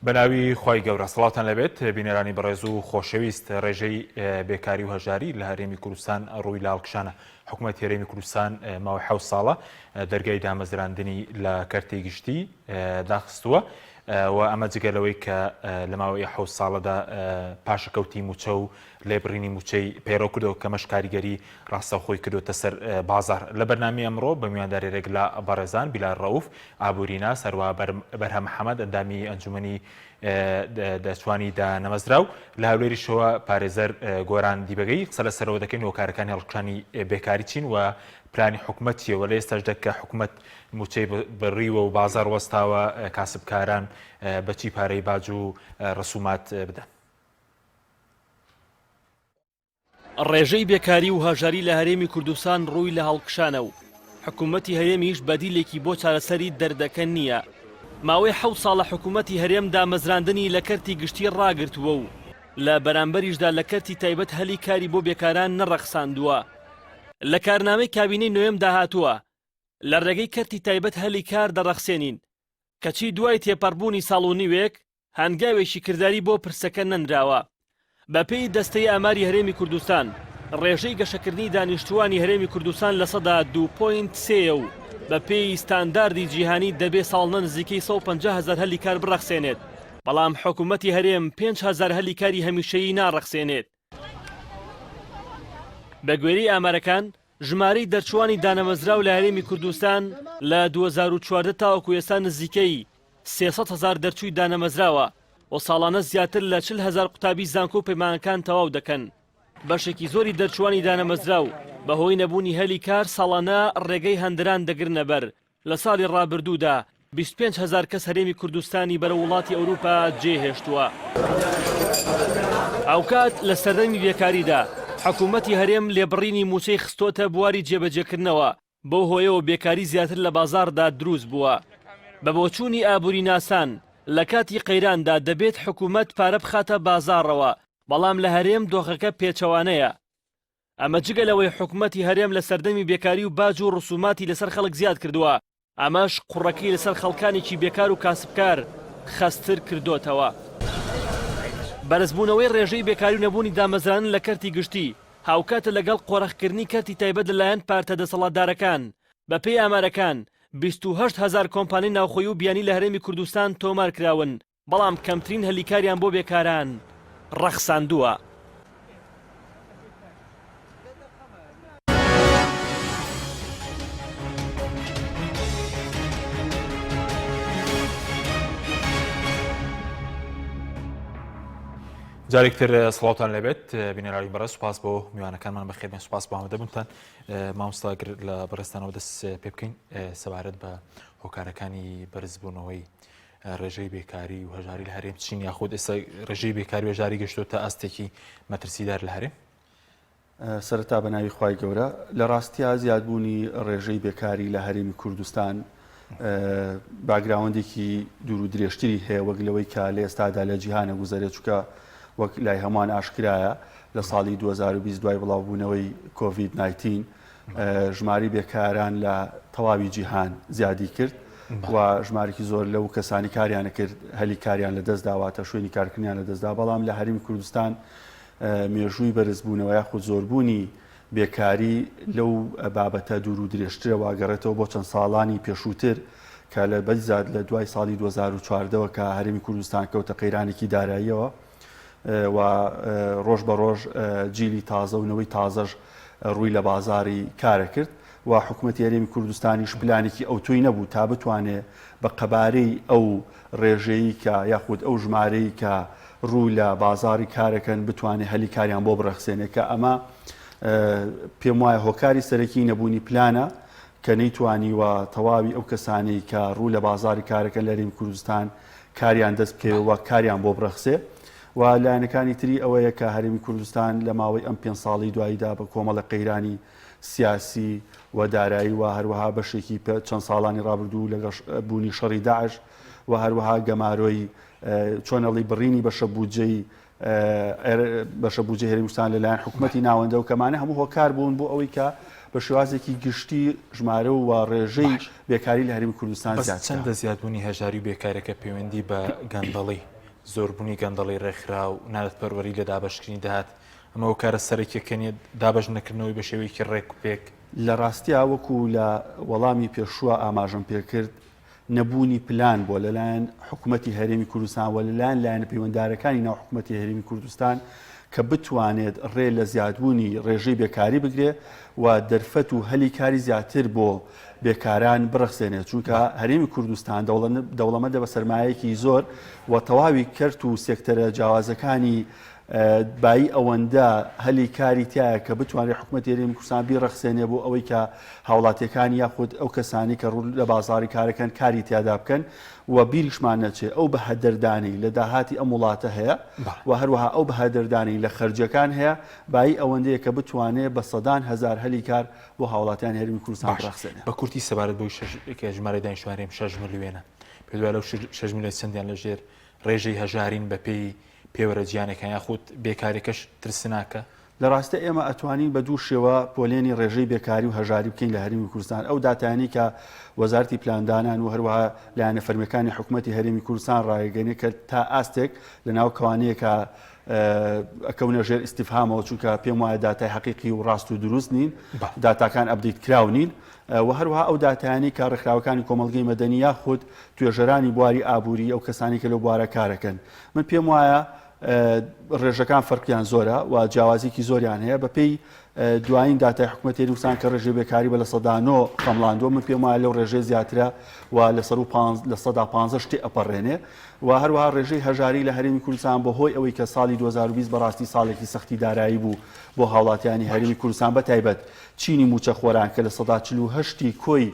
بەناوی خوای گەورە سڵاوتان لەبێت بینەرانی بەڕێز و خۆشەویست ڕێژەی بێکاری و هەژاری لە هەرێمی کوردستان ڕووی لاڵکشانە حکوومەت هەرێمی کوردستان ماوەی حەوت ساڵە دەرگای دامەزراندنی لە کەرتی گشتی داخستووە و ئەمە جگە لەوەی کە لە ماوەی حەوت ساڵەدا پاشەکەوتی مووچە و لێبڕینی مووچەی پەیڕەو کردەوە کەمەش کاریگەری ڕاستەوخۆی کردوتە سەر بازار. لە بەرنامەی ئەمڕۆ بە میواندارێرێک لە بەڕێزان بیلال ڕەئوف، ئابووریناس، هەروەها بەرهەم محەمەد ئەندامی ئەنجومەنی دەرچوانی دانەمەزراو، لە هەولێریشەوە پارێزەر گۆران دیبەگەیی قسە لەسەرەوە دەکەین هۆکارەکانی هەڵکشانی بێکاری چین و پلانی حکومەت چییە و لە ئێستاشدا کە حکومەت مووچەی بڕیوە و بازاڕ وەستاوە کاسبکاران بە چی پارەی باج و ڕسومات بدەن؟ ڕێژەی بێکاری و هەژاری لە هەرێمی کوردستان ڕووی لە هەڵکشانە و حکوومەتی هەرێمیش بەدیلێکی بۆ چارەسەری دەردەکە نییە. ماوەی حەوت ساڵە حکوومەتی هەرێم دامەزراندنی لە کەرتی گشتی ڕاگرتووە و لە بەرامبەریشدا لە کەرتی تایبەت هەلی کاری بۆ بێکاران نەڕەخساندووە. لە کارنامەی کابینەی نۆیەمدا هاتووە، لە ڕێگەی کەرتی تایبەت هەلی کار دەڕەخسێنین، کەچی دوای تێپەڕبوونی ساڵ و نیوێک هەنگاوێکی کرداری بۆ پرسەکە نەنراوە. بەپێی دەستەی ئاماری هەرێمی کوردستان، ڕێژەی گەشەکردنی دانیشتووانی هەرێمی کوردستان 2% point سێیە و بەپێی ستانداردی جیهانی دەبێ ساڵنە نزیکەی 150 هەزار هەلی کار بڕەخسێنێت، بەڵام حکومەتی هەرێم 5000 هەلی کاری هەمیشەیی ناڕەخسێنێت. بەگوێرەی ئامارەکان، ژمارەی دەرچووانی دانەمەزراو لە هەرێمی کوردستان لە 2014 تاوەکو ئێستا نزیکەی 300 هەزار دەرچووی دانەمەزراوە و ساڵانە زیاتر لە 40 هەزار قوتابی زانکۆ و پەیمانگەکان تەواو دەکەن. بەشێکی زۆری دەرچووانی دانەمەزراو بەهۆی نەبوونی هەلی کار ساڵانە ڕێگەی هەندران دەگرنەبەر لە ساڵی ڕابردوودا 25 هەزار کەس هەرێمی کوردستانی بەرەو وڵاتی ئەوروپا جێهێشتووە. هاوکات لە سەردەمی بێکاریدا حکوومەتی هەرێم لێبڕینی مووچەی خستۆتە بواری جێبەجێکردنەوە، بەو هۆیەوە بێکاری زیاتر لە بازاڕدا دروست بووە. بە بۆچوونی ئابووریناسان، لە کاتی قەیراندا دەبێت حکوومەت پارە بخاتە بازاڕەوە، بەڵام لە هەرێم دۆخەکە پێچەوانەیە. ئەمە جگە لەوەی حکومەتی هەرێم لە سەردەمی بێکاری و باج و ڕسوماتی لەسەر خەڵک زیاد کردووە، ئەمەش قوڕەکەی لەسەر خەڵکانێکی بێکار و کاسبکار خەستتر کردۆتەوە. بەرزبوونەوەی ڕێژەی بێکاری و نەبوونی دامەزراندن لە کەرتی گشتی، هاوکاتە لەگەڵ قۆرخکردنی کەرتی تایبەت لەلایەن پارتە دەسەڵاتدارەکان. بەپێی ئامارەکان، 28 هەزار کۆمپانیای ناوخۆیی و بیانی لە هەرێمی کوردستان تۆمارکراون، بەڵام کەمترین هەلی کاریان بۆ بێکاران ڕەخساندووە. جارێکتر سڵاوتان لێبێت بینەرانی بەڕێز سوپاس بۆ میوانەکانمان بەخێربێن سوپاس بۆ ئامادەبوونتان مامۆستا گر لە بەڕێزتانەوە دەست پێ بکەین سەبارەت بە هۆکارەکانی بەرزبوونەوەی ڕێژەی بێکاری و هەژاری لە هەرێم چین یاخود ئێستا ڕێژەی بێکاری و هەژاری گەشتۆتە ئاستێکی مەترسیدار لە هەرێم؟ سەرەتا بە ناوی خوای گەورە لە ڕاستیا زیادبوونی ڕێژەی بێکاری لە هەرێمی کوردستان background ێکی دوور و درێژتری هەیە وەک لەوەی کە لە ئێستادا لە جیهانە گوزەرێت چونکە وەک لای هەمووان ئاشکرایە لە ساڵی 2020 دوای بڵاوبوونەوەی کۆڤید 19 ژمارەی بێکاران لە تەواوی جیهان زیادی کرد و ژمارێکی زۆر لەو کەسانی کاریانە کرد هەلی کاریان لە دەستدا واتە شوێنی کارکردنیان لە دەستدا بەڵام لە هەرێمی کوردستان مێژووی بەرزبوونەوە یاخود زۆربوونی بێکاری لەو بابەتە دوور و درێژترەوە گەڕێتەوە بۆ چەند ساڵانی پێشووتر کە لە بەزیاد لە دوای ساڵی 2014ەوە کە هەرێمی کوردستان کەوتە قەیرانێکی داراییەوە و ڕۆژ بە ڕۆژ جیلی تازە و نەوەی تازەش ڕووی لە بازاری کارە کرد و حکوومەتی هەرێمی کوردستانیش پلانێکی ئەوتۆی نەبوو تا بتوانێ بە قەبارەی ئەو ڕێژەیی کە یاخود ئەو ژمارەی کە ڕوو لە بازاری کارەکەن بتوانێ هەلی کاریان بۆ بڕەخسێنێ کە ئەمە پێم وایە هۆکاری سەرەکی نەبوونی پلانە کە نەیتوانیوە تەواوی ئەو کەسانەی کە ڕوو لە بازاری کارەکەن لە هەرێمی کوردستان کاریان دەست بکەوێ و کاریان بۆ بڕەخسێ و لایەنەکانی تری ئەوەیە کە هەرێمی کوردستان لە ماوەی ئەم پێنج ساڵەی دواییدا بە کۆمەڵە قەیرانی سیاسی و دارایی و هەروەها بەشێکی چەند ساڵانی ڕابردوو لەگەڵ بوونی شەڕی داعش و هەروەها گەمارۆی چۆنەڵی بڕینی بەشە بودجەی بەشە بودجەی هەرێمی کوردستان لەلایەن حکومەتی ناوەندەوە کەمانە هەموو هۆکار بوون بۆ ئەوەی کە بە شێوازێکی گشتی ژمارە و ڕێژەی بێکاری لە هەرێمی کوردستان بەس زیاد کرا. چەندە زیادبوونی هەژاری و بێکاریەکە پەیوەندی بە گەندەڵی، زۆربوونی گەندەڵی ڕێکخراو، نادادپەروەری لە دابەشکردنی داهات، ئەمە هۆکارە سەرەکیەکە نیە دابەش نەکردنەوەی بە شێوەیەکی ڕێک و پێک؟ لە ڕاستیا وەکو لە وەڵامی پێشووە ئاماژەم پێکرد، نەبوونی پلان بووە لەلایەن حکومەتی هەرێمی کوردستان و لەلایەن لایەنە پەیوەندارەکانی ناو حکومەتی هەرێمی کوردستان کە بتوانێت ڕێ لە زیادبوونی ڕێژەی بێکاری بگرێ و دەرفەت و هەلی کاری زیاتر بۆ بێکاران بڕەخسێنێت چونکە هەرێمی کوردستان دەوڵەمەندە بە سەرمایەکی زۆر و تەواوی کەرت و سێکتەرە جیاوازەکانی بایی ئەوەندە هەلی کاری تایە کە بتوانێت حکومەتی هەرێمی کوردستان بیڕەخسێنێ بۆ ئەوەی کە هاوڵاتیەکان یاخود ئەو کەسانی کە ڕوو لە بازاڕی کارەکەن کاری تیادا بکەن و بیریشمان نەچێ ئەو بەهەدەردانەی لە داهاتی ئەم وڵاتە هەیە و هەروەها ئەو بەهەدەردانەی لە خەرجیەکان هەیە بایی ئەوەندەیە کە بتوانێ بە سەدان هەزار هەلی کار بۆ هاوڵاتیانی هەرێمی کوردستان باش بڕەخسێنێ. بە کورتی سەبارەت بەوەی شەش کە ژمارەی دانیشتوانی هەرێم شەش ملیۆنە پێت وایە لەو شەش ملیۆنە چەندیان لەژێر ڕێژەی هەژارین بەپێی پێوەرە جیهانیەکان یاخود بێکاریەکەش ترسناکە؟ لە ڕاستیا ئێمە ئەتوانین بە دوو شێوە پۆلێنی ڕێژەی بێکاری و هەژاری بکەین لە هەرێمی کوردستان، ئەو داتایانەی کە وەزارەتی پلاندانان و هەروەها لایەنە فەرمیەکانی حکومەتی هەرێمی کوردستان ڕایگەنێ کە تا ئاستێک لە ناو کەوانەیەکە ئەکەونە ژێر ئیستیفهامەوە چونکە پێم وایە داتای حەقیقی و ڕاست و دروست نین، داتاکان update کراو نین و هەروەها ئەو داتایانەی کە ڕێکخراوەکانی کۆمەڵگەی مەدەنی یاخود توێژەرانی بواری ئابووری ئەو کەسانی کە لەو بوارە کارەکەن من پێم وایە ڕێژەکان فەرقیان زۆرە و جیاوازیکی زۆریان هەیە بەپێی دوایین داتای حکوومەتی نووسان کە ڕێژەی بێکاری بە 9% خەمڵاندووە من پێم وایە لەو ڕێژەی زیاترە و لەسەر و 15% شتێ ئەپەڕێنێ و هەروەها ڕێژەی هەژاری لە هەرێمی کوردستان بەهۆی ئەوەی کە ساڵی 2020 بەڕاستی ساڵێکی سەختی دارایی بوو بۆ هاوڵاتیانی هەرێمی کوردستان بە تایبەت چینی مووچەخۆران کە 48% کۆی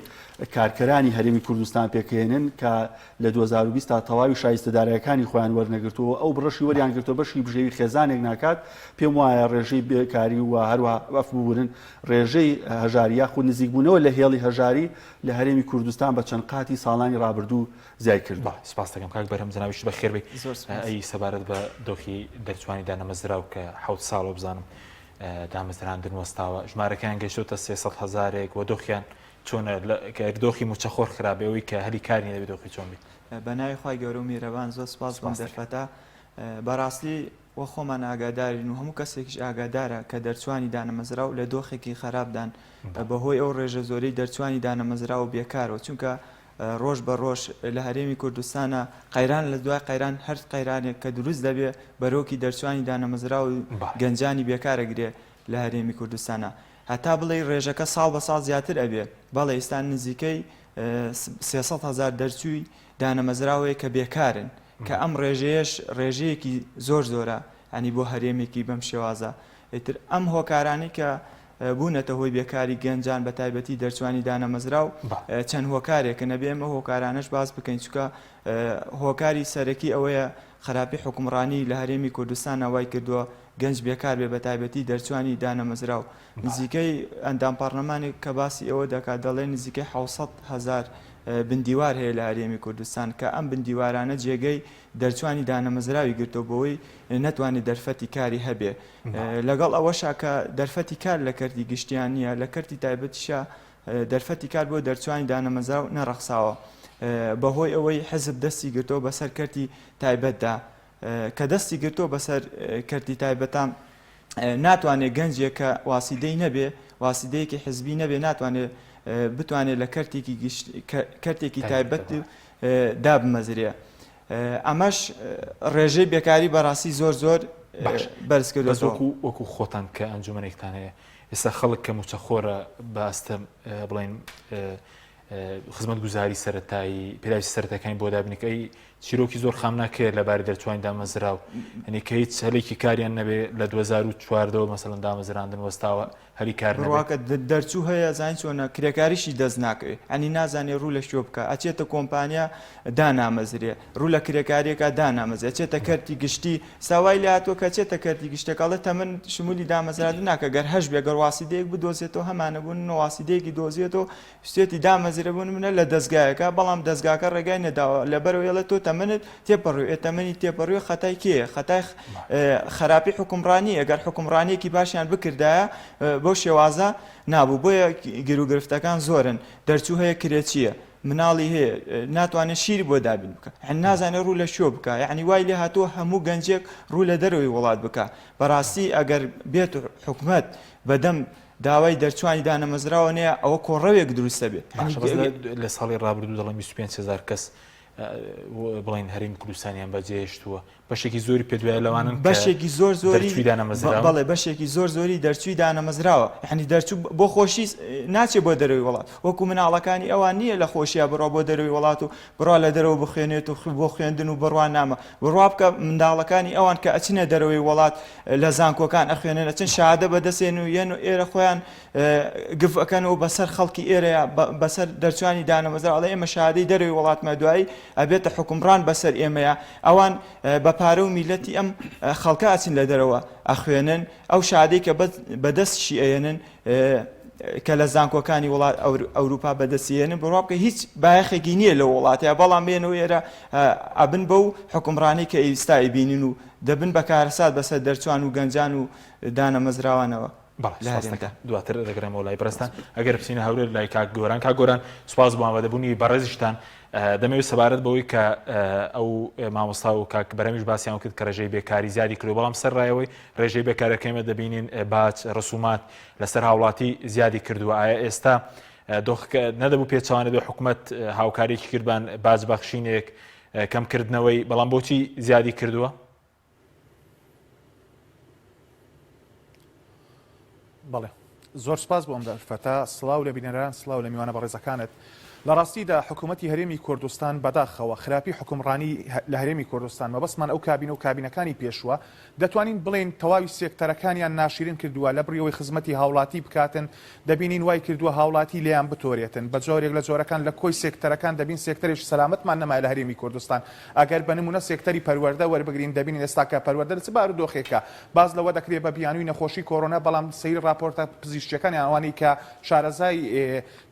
کارکەرانی هەرێمی کوردستان پێکهێنن کە لە 2020 تا تەواوی شایستە دارایەکانی خۆیان وەرنەگرتووە و ئەو بڕەشی وەریان گرتووە بەشی بژێوی خێزانێک ناکات، پێم وایە ڕێژەی بێکاری و هەروەها ئەف ببورن ڕێژەی هەژاری یاخود نزیکبوونەوە لە هێڵی هەژاری لە هەرێمی کوردستان بە چەند قاتی ساڵانی ڕابردوو زیای کردووە. بەڵێ سپاست دەکەم کاک بەرهەم جەنابیشت بەخێر بێی. زۆر سپاس. ئەی سەبارەت بە دۆخی دەرچوانی دانەمەزراو کە حەوت ساڵە بزانم دامەزراندن وەستاوە ژمارەکەیان گەیشتۆتە 300 هەزارێک و دۆخیان چۆنە کە دۆخی موچەخۆر خراپ بێ ئەوەی کە هەلی کار نیە دەبێ دۆخی چۆن بێت؟ بە ناوی خوای گەورە و میهرەبان زۆر سپاس بۆم دەرفەتە بەڕاستی وە خۆمان ئاگادارین و هەموو کەسێکیش ئاگادارە کە دەرچوانی دانەمەزراو لە دۆخێکی خەراپدان بەهۆی ئەو ڕێژە زۆرەی دەرچوانی دانەمەزراو و بێکارەوە چونکە ڕۆژ بە ڕۆژ لە هەرێمی کوردستانە قەیران لە دوای قەیران هەر قەیرانێک کە دروست دەبێ بەرۆکی دەرچوانی دانەمەزراو و گەنجانی بێکارە گرێ لە هەرێمی کوردستانە هەتا بڵێی ڕێژەکە ساڵ بە ساڵ زیاتر ئەبێ، بەڵێ ئیستا نزیکەی 300 هەزار دەرچووی دانەمەزراوەیە کە بێکارن، کە ئەم ڕێژەیەش ڕێژەیەکی زۆر زۆرە یانی بۆ هەرێمێکی بەم شێوازە. ئیتر ئەم هۆکارانەی کە بوونەتە هۆی بێکاری گەنجان بە تایبەتی دەرچوانی دانەمەزراو چەند هۆکارێکن ئەبێ ئێمە هۆکارانەش باس بکەین چونکە هۆکاری سەرەکی ئەوەیە خراپی حوکمڕانی لە هەرێمی کوردستانا وای کردووە گەنج بێکار بێ بەتایبەتی دەرچوانی دانەمەزراو. نزیکەی ئەندام پەڕلەمانێک کە باسی ئەوە دەکات دەڵێ نزیکەی 700 هەزار بندیوار هەیە لە هەرێمی کوردستان کە ئەم بندیوارانە جێگەی دەرچوانی دانەمەزراوی گرتووە بۆی نەتوانێت دەرفەتی کاری هەبێ لەگەڵ ئەوەشا کە دەرفەتی کار لە کەرتی گشتیان نییە لە کەرتی تایبەتیشا دەرفەتی کار بۆ دەرچوانی دانەمەزراو نەڕەخساوە بەهۆی ئەوەی حزب دەستی گرتووە بەسەر کەرتی تایبەتدا کە دەستی گرتووە بەسەر کەرتی تایبەتە ناتوانێت گەنجێک کە واسیدەی نەبێ واسیدەیەکی حزبی نەبێ ناتوانێت بتوانێت لە کەرتێکی کەرتێکی تایبەت دابمەزرێ ئەمەش ڕێژەی بێکاری بەڕاستی زۆر زۆر بەرز کردوەکو وەکو خۆتان کە ئەنجومەنێکتان هەیە ئێستا خەڵک کە موچەخۆرە بە ئەستەم بڵێن خزمەتگوزاری سەرەتایی پێداویستی سەرەتاکانی بۆ دابینەکە ئەی چیرۆکی زۆر خامناکەیە لەبارەی دەرچوانی دامەزراو یعنی کە هیچ هەلێکی کاریان نەبێ لە 2014 مەسەلەن دامەزراندن وەستاوە هەلی کار نەبێ. بڕواکە دەرچوو هەیە زانی چۆنە کرێکاریشی دەست ناکەوێ ئەنی نازانێ ڕوو لە کوێ بکا ئەچێتە کۆمپانیا دانامەزرێ ڕوو لە کرێکاریەکە دانامەزرێ ئەچێتە کەرتی گشتی سا وای لێ هاتووە کە چێتە کەرتی گشتەکە ئەڵێ تەمەن شمولی دامەزراندن ناکە گەر هەش بێ گەر واسیدەیەک بدۆزێتەوە هەمانە بوون نە واسیدەیەکی دۆزیێتەوە ویستێتی دامەزرێ بوون منە لە دەزگایەکە بەڵام دەزگاکە ڕێگای نەداوە لەبەرەوەی ئەڵێ تۆ تەمەن. تەمەنت تێپەڕیوە، ئێ تەمەنی تێپەڕیوە خەتای کێیە؟ خەتای خەراپی حوکمڕانییە، گەر حوکمڕانییەکی باشیان بکردایە بەو شێوازە نابوو، بۆیە گیروگرفتەکان زۆرن، دەرچوو هەیە کرێچییە، مناڵی هەیە ناتوانێت شیری بۆ دابین بکا، یانی نازانێت ڕوو لە کوێ بکا، یانی وای لێ هاتووە هەموو گەنجێک ڕوو لە دەرەوەی وڵات بکا، بەڕاستی ئەگەر بێت و حکومەت بەدەم داوای دەرچوانی دانەمەزراوە نەیە ئەوە کۆڕەوێک دروست دەبێت. باشە بەس لە ساڵی ڕابردوو دەڵێن 25 هەزار کەس بڵێن هەرێمی کوردستانیان بەجێهێشتووە بەشێکی زۆری پێدوایە لەوانن بەشێکی زۆر زۆری دانەمەزراوە بەڵێ بەشێکی زۆر زۆری دەرچووی دانەمەزراوە یعنی دەرچوو بۆ خۆشی ناچێ بۆ دەرەوەی وڵات وەکو مناڵەکانی ئەوان نییە لە خۆشییا بڕوا بۆ دەرەوەی وڵات و بڕوا لە دەرەوە بخوێنێت و بۆ خوێندن و بڕوا نامە بڕوا بکە منداڵەکانی ئەوان کە ئەچنە دەرەوەی وڵات لە زانکۆکان ئەخوێنن ئەچن شادە بەدەسێن و یەن و ئێرە خۆیان گف ئەکەن و بەسەر خەڵکی ئێرەیا بەسەر دەرچوانی دانەمەزراوە ئەڵێ ئێمە شەهادەی دەرەوەی وڵاتمە دوایی ئەبێتە حوکمڕان بەسەر ئێمەیا ئەوان بە پارە و میلەتی ئەم خەڵکە ئەچن لە دەرەوە ئەخوێنن ئەو شادەی کە بەدەستشی ئەیەنن کە لە زانکۆکانی وڵات ئەوروپا بەدەستیێنن بڕوا بکە هیچ بایەخێکی نییە لە وڵاتەیە بەڵام بێن و ئێرە ئەبن بەو حکومڕانی کە ئێستا ئەیبینن و دەبن بە کارەسات بەسەر دەرچوان و گەنجان و دانەمەزراوانەوە. بەڵێ سوپاس دەکەم دواتر دەگەڕێمەوە لای بەڕێزتان ئەگەر بچینە هەولێر لای کاک گۆران کاک گۆران سوپاس بۆ ئامادەبوونی بەڕێزیشتان دەمەوێت سەبارەت بەوەی کە ئەو مامۆستا و کاک بەرەمیش باسییان کرد کە ڕێژەی بێکاری زیادی کردو بەڵام سەر ڕایەوەی ڕێژەی بێکارەکەیمە دەبینین باج ڕسومات لەسەر هاوڵاتی زیادی کردووە ئایا ئێستا دۆخەکە نەدەبوو پێچوانە بێ حکوومەت هاوکاریی کردبان باج بەخشینێک کەمکردنەوەی بەڵام بۆچی زیادی کردووە؟ بەڵێ زۆر سپاس بۆ ئەم دەرفەتە سڵاو لە بینەران سڵاو لە میوانە بەڕێزەکانت لە ڕاستیدا حکوومەتی هەرێمی کوردستان بەداخەوە خراپی حکومڕانی لە هەرێمی کوردستان مەبەستمان ئەو کابینە و کابینەکانی پێشووە دەتوانین بڵێین تەواوی سێکتەرەکانیان ناشیرین کردووە لە بڕیەوەی خزمەتی هاوڵاتی بکاتن دەبینین وای کردووە هاوڵاتی لێیان بتۆرێتن بە جۆرێک لە جۆرەکان لە کۆی سێکتەرەکان دەبین سێکتەرێکی سەلامەتمان نەمایە لە هەرێمی کوردستان ئەگەر بە نمونە سێکتەری پەروەردە وەربگرین دەبینین ئێستاکە پەروەردە لە چ بارودۆخێکە باس لەوە دەکرێت بە بیانووی نەخۆشی کۆرۆنا بەڵام سەیری ڕاپۆرتە پزیشکیەکان یان ئەوانەی کە شارەزای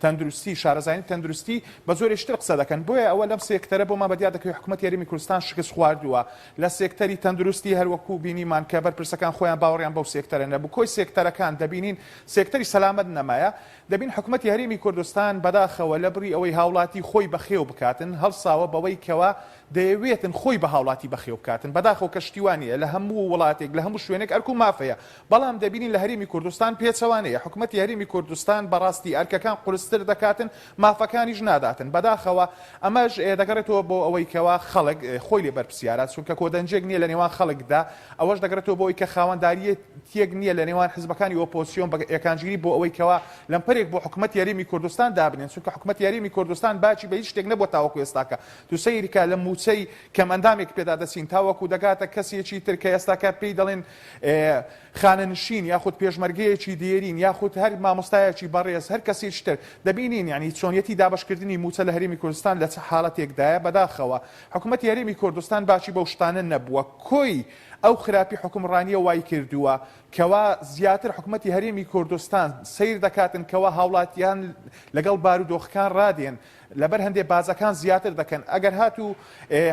تەندروستی شارەزایانی تەندروستی بە جۆرێکی تر قسە دەکەن بۆیە ئەوە لەم سێکتەرە بۆمان بەدیار دەکەوێت حکومەتی هەرێمی کوردستان شکست خواردووە لە سێکتەری تەندروستی هەروەکو بینیمان کە بەرپرسەکان خۆیان باوەڕیان بەو سێکتەرە نەبوو کۆی سێکتەرەکان دەبینین سێکتەری سەلامەت نەمایە دەبین حکومەتی هەرێمی کوردستان بەداخەوە لەبری ئەوەی هاوڵاتی خۆی بەخێو بکاتن هەڵساوە بەوەی کەوا دەیەوێتن خۆی بە هاوڵاتی بەخێو بکاتن بەداخەوە کە شتی وا نییە لە هەموو وڵاتێک لە هەموو شوێنێک ئەرک و ماف هەیە بەڵام دەبینین لە هەرێمی کوردستان پێچەوانەیە حکومەتی هەرێمی کوردستان بەڕاستی ئەرکەکان قورستر دەکاتن مافەکانیش ناداتن بەداخەوە ئەمەش دەگەڕێتەوە بۆ ئەوەی کەوا خەڵک خۆی لێ بەرپسیارە چونکە کۆدەنگیەک نییە لە نێوان خەڵکدا ئەوەش دەگەڕێتەوە بۆ ئەوەی کە خاوەنداریەتیەک نییە لە نێوان حزبەکانی ئۆپۆزسیۆن بە یەکانگیری بۆ ئەوەی کەوا لەمپەرێک بۆ حکومەتی هەرێمی کوردستان دابنێن چونکە حکومەتی هەرێمی کوردستان باکی بە هیچ شتێک نەبووە تاوەکو ئێستاکە تو سەیرکە لە مووچەی کەمئەندامێک پێدا دەچین تاوەکو دەگاتە کەسێکی تر کە ئێستاکە پێی دەڵێن خانەنشین یاخود پێشمەرگەیەکی دێرین یاخود هەر مامۆستایەکی بەڕێز هەر کەسێکی تر دەبینین یانی چۆنیەتی دابەشکردنی مووچە لە هەرێمی کوردستان لە چ حاڵەتێکدایە بەداخەوە حکومەتی هەرێمی کوردستان باکی بەو شتانە نەبووە کۆی ئەو خراپی حوکمڕانیە وای کردووە کەوا زیاتر حکومەتی هەرێمی کوردستان سەیر دەکاتن کەوا هاوڵاتیان لەگەڵ بارودۆخەکان ڕادێن لەبەر هەندێ باجەکان زیاتر دەکەن ئەگەر هاتوو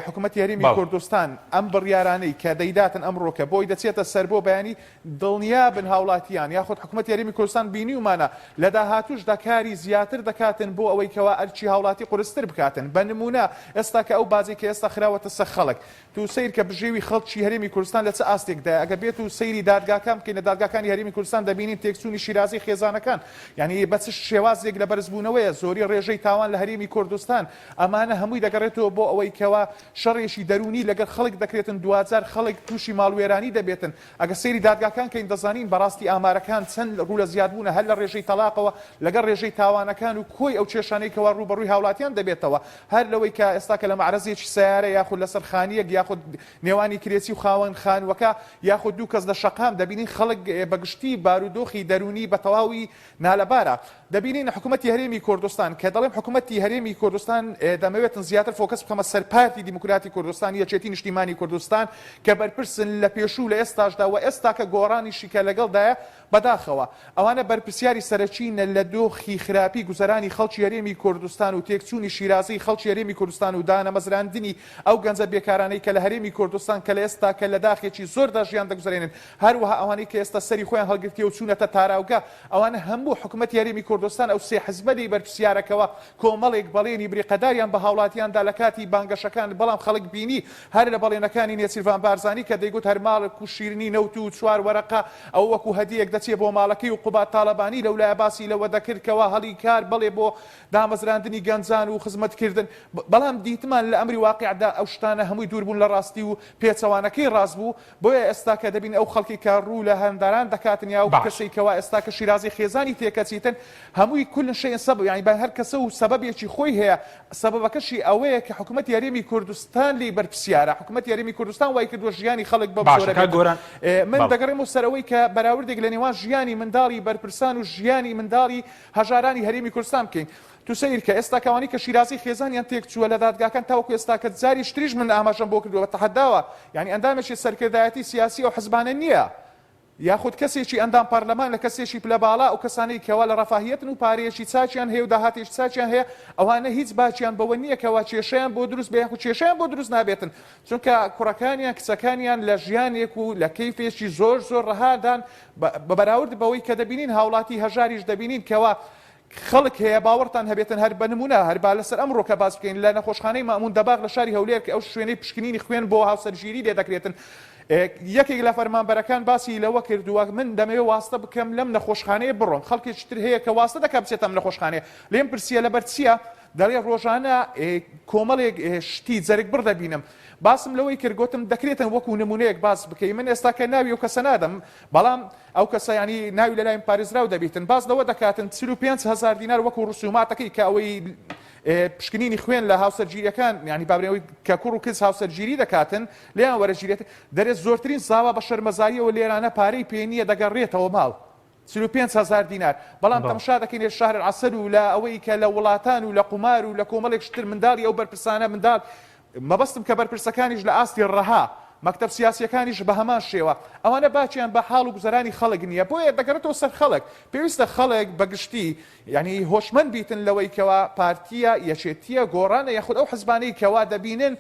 حکومەتی هەرێمی کوردستان ئەم بڕیارانەی کە دەیداتن ئەمڕۆکە بۆی دەچێتە سەر بۆ بەیانی دڵنیابن هاوڵاتیان یاخود حکومەتی هەرێمی کوردستان بینیومانە لە داهاتووشدا کاری زیاتر دەکاتن بۆ ئەوەی کەوا ئەرکی هاوڵاتی قورستر بکاتن بە نمونە ئێستا کە ئەو باجەی کە ئێستا خراوەتە سەر خەڵک تو سەیر کە بژێوی خەڵکی هەرێمی کوردستان لە چ ئاستێکدایە ئەگەر بێت و سەیری دادگاکان بکەین لە دادگاکانی هەرێمی کوردستان دەبینین تێکچوونی شیرازەی خێزانەکان یانی بە چ شێوازێک لە بەرزبوونەوەیە زۆری ڕێژەی تاوان لە هەرێمی کوردستان ئەمانە هەمووی دەگەڕێتەوە بۆ ئەوەی کەوا شەڕێکی دەروونی لەگەڵ خەڵک دەکرێتن دواجار خەڵک تووشی ماڵوێرانی دەبێتن ئەگەر سەیری دادگاکان کەین دەزانین بەڕاستی ئامارەکان چەند ڕوو لە زیادبوونە هەر لە ڕێژەی تەڵاقەوە لەگەڵ ڕێژەی تاوانەکان و کۆی ئەو کێشانەی کەوا ڕووبەڕووی هاوڵاتیان دەبێتەوە هەر لەوەی کە ئێستا کە لە مەعرەزێکی سەیارە یاخود لەسەر خانیەک یاخود نێوانی کرێچی و خاوەن خانوەکە یاخود دوو کەس لە شەقام دەبینین خەڵک بە گشتی بارودۆخی دەروونی بە تەواوی نالەبارە دەبینین حکومەتی هەرێمی کوردستان کە دەڵێم حکومەتی هەرێمی کوردستان دەمەوێتن زیاتر focus بخەمە سەر پارتی دیموکراتی کوردستان یەکێتی نیشتیمانی کوردستان کە بەرپرسن لە پێشوو لە ئێستاشدا و ئێستا کە گۆڕانیشی کە لەگەڵدایە. بەداخەوە ئەوانە بەرپرسیاری سەرەکینە لە دۆخی خراپی گوزەرانی خەڵکی هەرێمی کوردستان و تێکچوونی شیرازەی خەڵکی هەرێمی کوردستان و دانەمەزراندنی ئەو گەنجە بێکارانەی کە لە هەرێمی کوردستان کە لە ئێستاکە لە داخێکی زۆردا ژیان دەگوزەرێنن هەروەها ئەوانەی کە ئێستا سەری خۆیان هەڵگرتیە و چوونەتە تاراوگە ئەوانە هەموو حکومەتی هەرێمی کوردستان ئەو سێ حزبە لێی بەرپرسیارە کەوا کۆمەڵێک بەڵێنی بریقەداریان بە هاوڵاتیان دا لە کاتی بانگەشەکان بەڵام خەڵک بینی هەر لە بەڵێنەکانی نێچیرڤان بارزانی کە دەیگوت هەر ماڵێک و شیرنی نەوت و چوار وەرەقە ئەوە وەکو هەدیەک دەچێ بۆ ماڵەکەی و قوباد تاڵەبانی لەولایە باسی لەوە دەکرد کەوا هەڵی کار بەڵێ بۆ دامەزراندنی گەنجان و خزمەتکردن بەڵام دیتمان لە ئەمری واقیعدا ئەو شتانە هەمووی دوور بوون لە ڕاستی و پێچەوانەکەی ڕاست بوو بۆیە ئێستا کە دەبین ئەو خەڵکی کە ڕوو لە هەندەران دەکاتن یا ئەو باش. کەسەی کەوا ئێستا کە شیرازەی خێزانی تێکەچیتن هەمووی کل شیء سبب یانی بە هەر کەسە و سەبەبێکی خۆی هەیە سەبەبەکەشی ئەوەیە کە حکومەتی هەرێمی کوردستان لێی بەرپسیارە حکومەتی هەرێمی کوردستان وای کردووە ژیانی خەڵک بەم باشە جۆرە کاک بێتن گۆران من بەڵێ. دەگەڕێمەوە سەر ئەوەی کە بەراوردێک لە نێوان ژیانی منداڵی بەرپرسان و ژیانی منداڵی هەژارانی هەرێمی کوردستان بکەین تو سەیر کە ئێستا کە ئەوانەی کە شیرازەی خێزانیان تێک چووە لە دادگاکان تاوەکو ئێستا کە جاریش تریش من ئاماژەم بۆ کردووە بە تەحەداوە یانی ئەندامێکی سەرکردایەتی سیاسی ئەو حزبانە نییە یاخود کەسێکی ئەندام پەرلەمان لە کەسێکی پلە باڵا ئەو کەسانەی کەوا لە ڕەفاهیەتن و پارەیەکی چاکیان هەیە و داهاتێکی چاکیان هەیە ئەوانە هیچ باکیان بەوە نییە کەوا کێشەیان بۆ دروست بێ یاخود کێشەیان بۆ دروست نابێتن چونکە کوڕەکانیان کچەکانیان لە ژیانێک و لە کەیفێکی زۆر زۆر ڕەهادان بە بەراورد بەوەی کە دەبینین هاوڵاتی هەژاریش دەبینین کەوا خەڵک هەیە باوەڕتان هەبێتن هەر بە نموونە هەر با لەسەر ئەمڕۆکە باس بکەین لە نەخۆشخانەی مەئموون دەباغ لە شاری هەولێر کە ئەو شوێنەی پشکنینی خوێن بۆ هاوسەرگیری لێ دەکرێتن یەکێک لە فەرمانبەرەکان باسی لەوە کردووە من دەمەوێت واستە بکەم لەم نەخۆشخانەیە بڕۆم خەڵکێکی تر هەیە کە واستە دەکات بچێتە ئەم نەخۆشخانەیە لێم پرسیە لەبەر چییە دەڵێ ڕۆژانە کۆمەڵێک شتی جەرگبڕ دەبینم باسم لەوەی کرد گوتم دەکرێتن وەکو نمونەیەک باس بکەی من ئێستا کە ناوی ئەو کەسە نادەم بەڵام ئەو کەسە یانی ناوی لەلایم پارێزراو دەبیتن باس لەوە دەکاتن 45 هەزار دینار وەکو ڕسوماتەکەی کە ئەوەی پشکنینی خوێن لە هاوسەرگیریەکان ینی بابرەوەی کە کوڕ و کچ هاوسەرگیری دەکاتن لێیان وەرەگیرێت دەرێت زۆرترین زاوا بە شەرمەزاریەوە لێرانە پارەی پێ نییە دەگەڕێتەوە ماڵ 45 هەزار دینار بەڵام تەمشا دەکەین لە شهر العسل و لە ئەوەی کە لە وڵاتان و لە قومار و لە کۆمەڵێک شتر منداڵی ئەو بەرپرسانە منداڵ مەبەستم کە بەرپرسەکانیش لە ئاستی ڕەها، مەکتەب سیاسیەکانیش بە هەمان شێوە، ئەوانە باکیان بە حاڵ و گوزەرانی خەڵک نیە، بۆیە دەگەڕێتەوە سەر خەڵک، پێویستە خەڵک بە گشتی یانی هۆشمەند بیتن لەوەی کەوا پارتیە، یەکێتیە، گۆڕانە یاخود ئەو حزبانەی کەوا دەبینن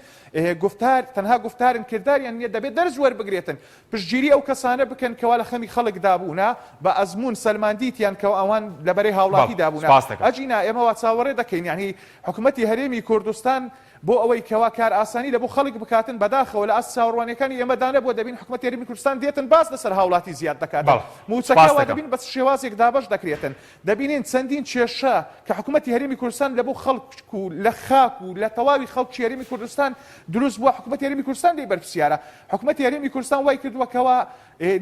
گوفتار تەنها گوفتارن کرداریان نیە دەبێت دەرس وەربگرێتن، پشتگیری ئەو کەسانە بکەن کەوا لە خەمی خەڵکدا بوونە، بە ئەزموون سەلماندیتیان کەوا ئەوان لە بەرەی هاوڵاتیدا بوونە، ئەگینا ئێمە وا چاوەڕێ دەکەین یانی حکومەتی هەرێمی کوردستان بۆ ئەوەی کەوا کارئاسانی لە بۆ خەڵک بکاتن بەداخەوە لە ئاست چاوەڕوانیەکانی ئێمەدا نەبووە دەبین حکومەتی هەرێمی کوردستان دێتن باس لەسەر هاوڵاتی زیاد دەکاتن بەڵێ مووچەکە سپاست وا دەکەم. دەبین بە چ شێوازێک دابەش دەکرێتن دەبینین چەندین کێشە کە حکومەتی هەرێمی کوردستان لە بۆ خەڵک و لە خاک و لە تەواوی خەڵکی هەرێمی کوردستان دروست بووە حکومەتی هەرێمی کوردستان لێی بەرپرسیارە حکومەتی هەرێمی کوردستان وای کردووە کەوا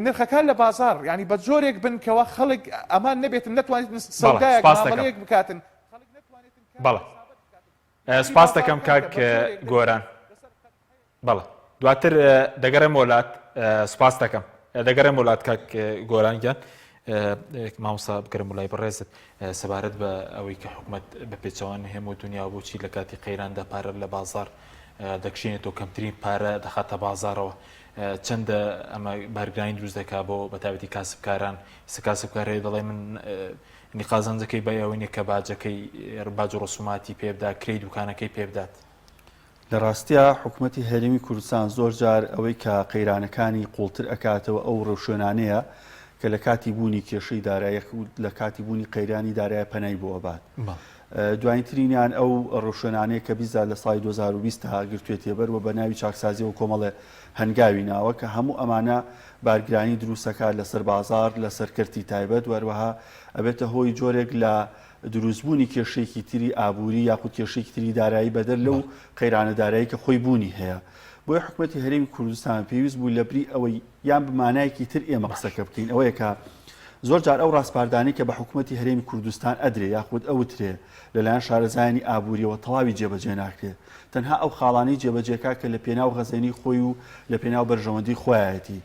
نرخەکان لە بازاڕ یانی بە جۆرێک بن کەوا خەڵک ئەمان نەبێتن نەتوانێتن بەڵێ سەودایەک سپاست دەکەم. مامەڵەیەک بکاتن خەڵک نەتوانێتن کار بەڵێ. حسابەت بکاتن سپاست دەکەم کاک گۆران. بەڵێ دواتر دەگەڕێمەوە لات سپاس دەکەم دەگەڕێمەوە لات کاک گۆران گیان مامۆستا بگەرم لای بەڕێزت سەبارەت بە ئەوەی کە حکومت بە پێچەوان هەموو دنیا بۆچی لە کاتی قەیراندا پارە لە بازار دەکشێنێتەوە کەمترین پارە دەخاتە بازارەوە چەندە ئەمە بارگرانی دروست دەکا بۆ بەتابەتی کاسبکاران سکاسبکارەیە دەڵێ من نی قازانجەکەی بای ئەوەی نیە کە باجەکەی باج و ڕسوماتی پێ بدا کرێی دوکانەکەی پێ بدات. لە ڕاستیا حکومەتی هەرێمی کوردستان زۆر جار ئەوەی کە قەیرانەکانی قوڵتر ئەکاتەوە ئەو ڕێوشوێنانەیە کە لە کاتی بوونی کێشەی دارایی لە کاتی بوونی قەیرانی دارای پەنای بۆ ئەبات. دوایینترینیان ئەو ڕێوشوێنانەیە کە بیزا لە ساڵی 2020 تا گرتوێتیە بەر و بە ناوی چاکسازیەوە کۆمەڵێ هەنگاوی ناوە کە هەموو ئەمانە بارگرانی دروست ئەکات لەسەر بازاڕ، لەسەر کەرتی تایبەت و هەروەها ئەبێتە هۆی جۆرێک لە دروستبوونی کێشەیەکی تری ئابووری یاخود کێشەیەکی تری دارایی بەدەر لەو قەیرانە دارایی کە خۆی بوونی هەیە. بۆیە حکومەتی هەرێمی کوردستان پێویست بوو لەبری ئەوەی یان بە مانایەکی تر ئێمە قسەکە بکەین ئەوەیە کە زۆر جار ئەو ڕاسپاردانەی کە بە حکومەتی هەرێمی کوردستان ئەدرێ یاخود ئەوترێ لەلایەن شارەزایانی ئابووریەوە تەواوی جێبەجێ ناکرێ تەنها ئەو خاڵانەی جێبەجێکا کە لە پێناو غەزێنی خۆی و لە پێناو بەرژەوەندی خۆیایەتی.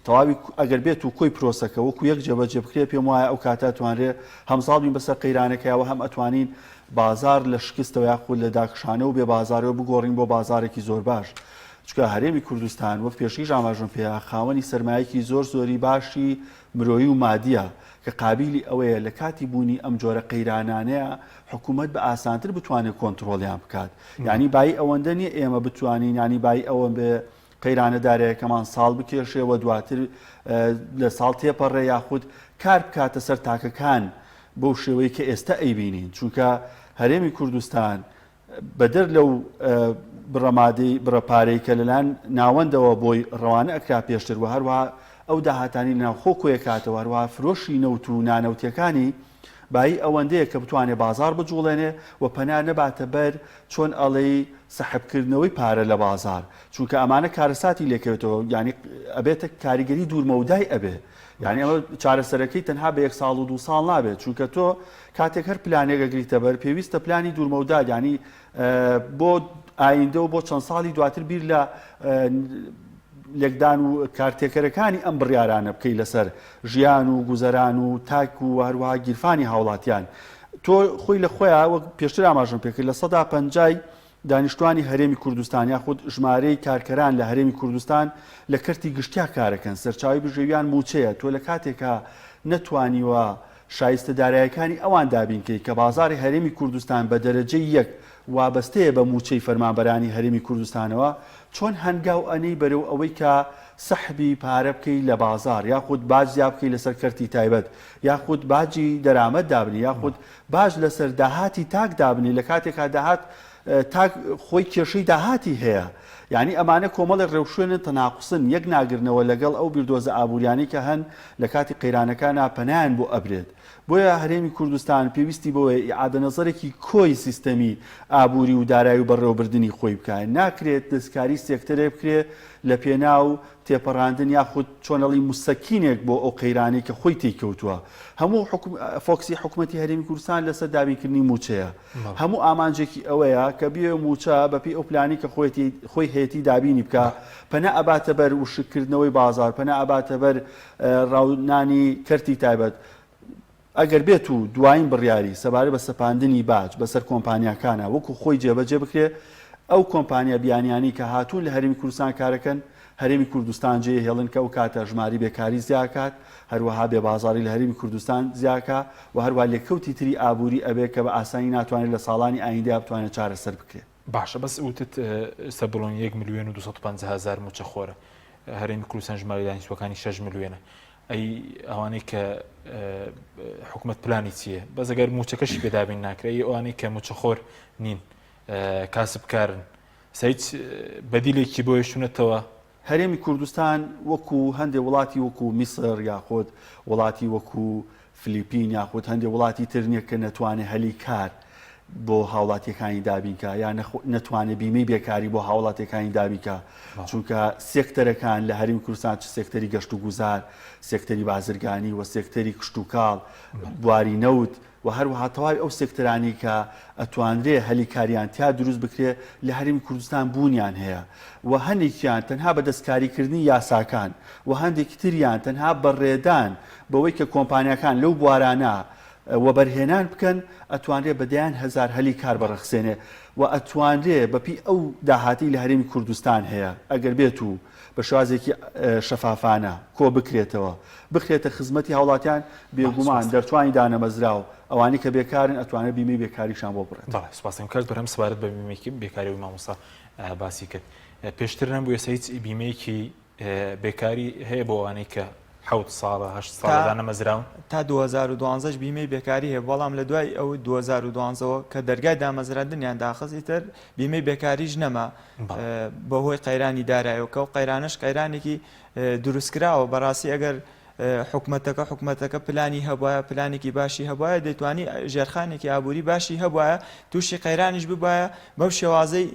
تەواوی ئەگەر بێت و کۆی پرۆسەکە وەکو یەک جێبەجێ بکرێت پێم وایە ئەو کاتە ئەتوانرێ هەم زاڵ بین بەسەر قەیرانەکەیا و هەم ئەتوانین بازاڕ لە شکستەوە یاخود لە داکشانەوە و بێ بازاڕیەوە بگۆڕین بۆ بازاڕێکی زۆر باش. چونکە هەرێمی کوردستان وەک پێشتریش ئاماژەم پێیا خاوەنی سەرمایەکی زۆر زۆری باشی مرۆیی و مادیە کە قابیلی ئەوەیە لە کاتی بوونی ئەم جۆرە قەیرانانەیە حکوومەت بە ئاسانتر بتوانێت کۆنتڕۆڵیان بکات یانی بایی ئەوەندە نییە ئێمە بتوانین یانی بایی ئەوە بێ قەیرانە دارایەکەمان ساڵ بکێشێ و دواتر لە ساڵ تێپەڕێ یاخود کار بکاتە سەر تاکەکان بەو شێوەی کە ئێستا ئەیبینین چونکە هەرێمی کوردستان بەدەر لەو بڕە مادەی بڕە پارەی کە لەلایەن ناوەندەوە بۆی ڕەوانە ئەکرا پێشتر و هەروەها ئەو داهاتانی ناوخۆ کۆیەکاتەوە هەروەها فرۆشی نەوت و نانەوتیەکانی بایی ئەوەندەیە کە بتوانێ بازاڕ بجوڵێنێ و پەنا نەباتە بەر چۆن ئەڵێی سەحب کردنەوەی پارە لە بازاڕ چونکە ئەمانە کارەساتی لێکەوێتەوە یانی ئەبێتە کاریگەری دوورمەودای ئەبێ یانی ئەمە چارەسەرەکەی تەنها بە یەک ساڵ و دوو ساڵ نابێت چونکە تۆ کاتێک هەر پلانێک ئەگریتە بەر پێویستە پلانی دوورمەودا یانی بۆ ئایندە و بۆ چەند ساڵی دواتر بیر لە لێکدان و کارتێکەرەکانی ئەم بڕیارانە بکەی لەسەر ژیان و گوزەران و تاک و هەروەها گیرفانی هاوڵاتیان. تۆ خۆی لە خۆیا وەک پێشتر ئاماژەم پێکرد لە سەدا پەنجای دانیشتوانی هەرێمی کوردستان یاخود ژمارەی کارکەران لە هەرێمی کوردستان لە کەرتی گشتیا کارەکەن سەرچاوەی بژێویان مووچەیە تۆ لە کاتێکا نەتوانیوە شایستە دارایەکانی ئەوان دابین کەی کە بازاڕی هەرێمی کوردستان بە دەرەجەی یەک وابەستەیە بە مووچەی فەرمانبەرانی هەرێمی کوردستانەوە، چۆن هەنگاو ئەنێی بەرەو ئەوەی کە سەحبی پارە بکەی لە بازاڕ یاخود باج زیا بکەی لەسەر کەرتی تایبەت یاخود باجی دەرامەت دابنێی یاخود باج لەسەر داهاتی تاک دابنێی لە کاتێکا داهات تاک خۆی کێشەی داهاتی هەیە یانی ئەمانە کۆمەڵێک ڕێوشوێنن تەناقوسن یەک ناگرنەوە لەگەڵ ئەو بیردۆزە ئابووریانەی کە هەن لە کاتی قەیرانەکانا پەنایان بۆ ئەبرێت بۆیە هەرێمی کوردستان پێویستی بەوەیە ئیعادە نەزەرێکی کۆی سیستەمی ئابووری و دارایی و بەڕێوەبردنی خۆی بکا. ناکرێت دەستکاری سێکتەرێک بکرێ لە پێناو تێپەڕاندن یاخود چۆن ئەڵێی موسەکینێک بۆ ئەو قەیرانەی کە خۆی تێی کەوتووە. هەموو فۆکسی حکومەتی هەرێمی کوردستان لەسەر دابینکردنی مووچەیە. هەموو ئامانجێکی ئەوەیە کە بیەوێ مووچە بەپێی ئەو پلانەی کە خۆیەتی خۆی هەیەتی دابینی بکا. پەنا ئەباتە بەر وشککردنەوەی بازاڕ، پەنا ئەباتە بەر ڕاونانی کەرتی تایبەت، ئەگەر بێت و دوایین بڕیاری سەبارەت بە سەپاندنی باج بەسەر کۆمپانیاکانا وەکو خۆی جێبەجێ بکرێ، ئەو کۆمپانیا بیانیانەی کە هاتوون لە هەرێمی کوردستان کارەکەن، هەرێمی کوردستان جێیهێڵن کە ئەو کاتە ژماری بێکاری زیاکات، هەروەها بێبازاڕی لە هەرێمی کوردستان زیاکا و هەروەها لێکەوتی تری ئابووری ئەبێ کە بە ئاسانی ناتوانێت لە ساڵانی ئایندەیا بتوانێت چارەسەر بکرێ. باشە بەس وتت ئێستا بڵۆن یەک ملیۆن و 250 هەزار مووچەخۆرە هەرێمی کوردستان ژمارەی دانیشتووەکانی 6 ملیۆنە ئەی ئەوانەی کە حکومەت پلانی چییە بەس ئەگەر مووچەکەشی پێدابین ناکرێت ئەی ئەوانەی کە مووچەخۆر نین کاسبکارن سەیچ بەدیلێکی بۆ هێشتونەتەوە هەرێمی کوردستان وەکو هەندێ وڵاتی وەکو میسر یاخود وڵاتی وەکو فلیپین یاخود هەندێ وڵاتی تر نیە کە نەتوانێ هەلی کار بۆ هاوڵاتیەکانی دابین کا یا نەتوانێ بیمەی بێکاری بۆ هاوڵاتیەکانی دابین کا چونکە سێکتەرەکان لە هەرێمی کوردستان چ سێکتەری گەشت و گوزار سێکتەری بازرگانی و سێکتەری کشتوکاڵ بواری نەوت و هەروەها تەواوی ئەو سێکتەرانەی کە ئەتوانرێ هەلی کاریان تیا دروست بکرێ لە هەرێمی کوردستان بوونیان هەیە و هەنێکیان تەنها بە دەستکاری کردنی یاساکان و هەندێکی تریان تەنها بە ڕێدان بەوەی کە کۆمپانیاکان لەو بوارانە وەبەرهێنان بکەن ئەتوانرێ بە دەیان هەزار هەلی کار بڕەخسێنێ و ئەتوانرێ بەپێی ئەو داهاتەی لە هەرێمی کوردستان هەیە ئەگەر بێت و بە شێوازێکی شەفافانە کۆ بکرێتەوە بخرێتە خزمەتی هاوڵاتیان، بێگومان دەرچوانی دانەمەزراو ئەوانەی کە بێکارن ئەتوانرێت بیمەی بێکاریشیان بۆ بڕێت. بەڵێ سوپاستان کاک بەرهەم سەبارەت بە بیمەی بێکاری ئەوەی مامۆستا باسی کرد پێشتر نەبوو ئێستا هیچ بیمەیەکی بێکاری هەیە بۆ ئەوانەی کە حەوت ساڵە هەشت ساڵە دانەمەزراون؟ تا 2012 ش بیمەی بێکاری هەیە بەڵام لە دوای ئەو 2012 ەوە کە دەرگای دامەزراندنیان داخست ئیتر بیمەی بێکاریش نەما بەهۆی قەیرانی دارایەوە کە ئەو قەیرانەش قەیرانێکی دروستکراوە بەڕاستی ئەگەر حکومەتەکە حکومەتەکە پلانی هەبواە پلانێکی باشی هەبواە دەیتوانی ژێرخانێکی ئابووری باشی هەبواە تووشی قەیرانیش ببایە بەو شێوازەی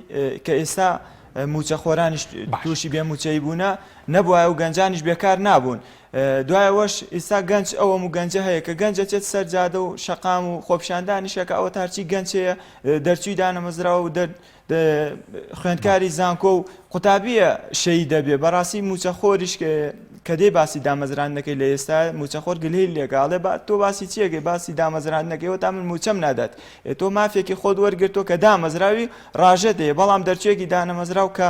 کە ئێستا موچەخۆرانیش تووشی بێ موچەی بوونە نەبواە و گەنجانیش بێکار نابوون دوایەوەش ئیستا گەنج ئەوەم و گەنجە هەیە کە گەنجە چێت سەر جادە و شەقام و خۆپیشاندانیشەکە ئەوە تارچی گەنج هەیە دەرچووی دانەمەزراوە و دەر خوێندکاری زانکۆ و قوتابیە شەهید دەبێ بەڕاستی موچەخۆریش. کە دێی باسی دامەزراندنەکەی لە ئێستا موچەخۆر گلهی لێکا ئەڵێ با تۆ باسی چیەکەی باسی دامەزراندنەکەی وە تا من موچەم نادات ئێ تۆ مافێکی خۆت وەرگرتووە کە دامەزراوی ڕاژەت هەیە بەڵام دەرچوویەکی دانەمەزراو کە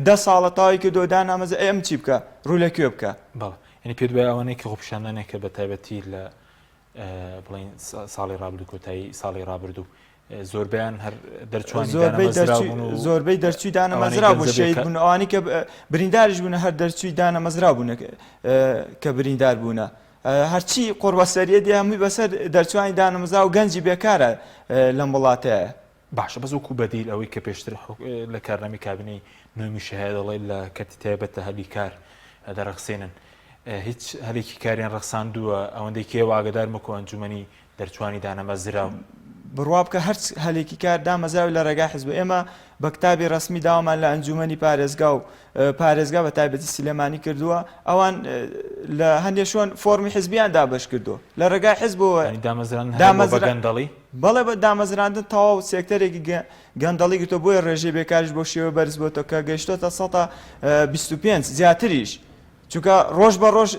دە ساڵە تەواوی کردووە دانامەزرا ئێ ئەم چی بکا ڕوو لە کوێ بکا؟ بەڵێ یانی پێت وایە ئەوانەی کە خۆپیشاندانیان کرد بە تایبەتی لە بڵێین ساڵی ڕابردوو کۆتایی ساڵی ڕابردوو زۆربەیان هەر دەرچوانی دانەمەزراو بوون و زۆربەی دەرچووی دانەمەزراو بوون شەهید بوون ئەوانەی کە برینداریش بوون هەر دەرچووی دانەمەزراو بوون کە بریندار بوونە هەرچی قۆڕبەسەریە دێ هەمووی بەسەر دەرچوانی دانەمەزراو گەنجی بێکارە لەم وڵاتەیە. باشە بەس وەکو بەدیل ئەوەی کە پێشتر لە کارنامەی کابینەی نوێمیش هەیە دەڵێت لە کەرتی تایبەتە هەلی کار دەڕەخسێنن هیچ هەلێکی کاریان ڕەخساندووە ئەوەندەی کێوە ئاگدار مەکۆ ئەنجومەنی دەرچوانی دانەمەزراو. بڕوا بکە هەرچ هەلێکی کار دامەزراوی لە ڕێگای حزب ئێمە بە کتابی ڕەسمی داوامان لە ئەنجومەنی پارێزگا و پارێزگا بە تایبەتی سلێمانی کردووە ئەوان لە هەندێک شوێن فۆرمی حزبیان دابەش کردووە لە ڕێگای حزبەوە یانی دامەزراندن هەر بۆ بە گەندەڵی؟ بەڵێ بە دامەزراندن تەواو سێکتەرێکی گەندەڵی گرتووە بۆیە ڕێژەی بێکاریش بەو شێوەیە بەرز بۆتەوە کە گەیشتۆتە سەتا 25 زیاتریش چونکە ڕۆژ بە ڕۆژ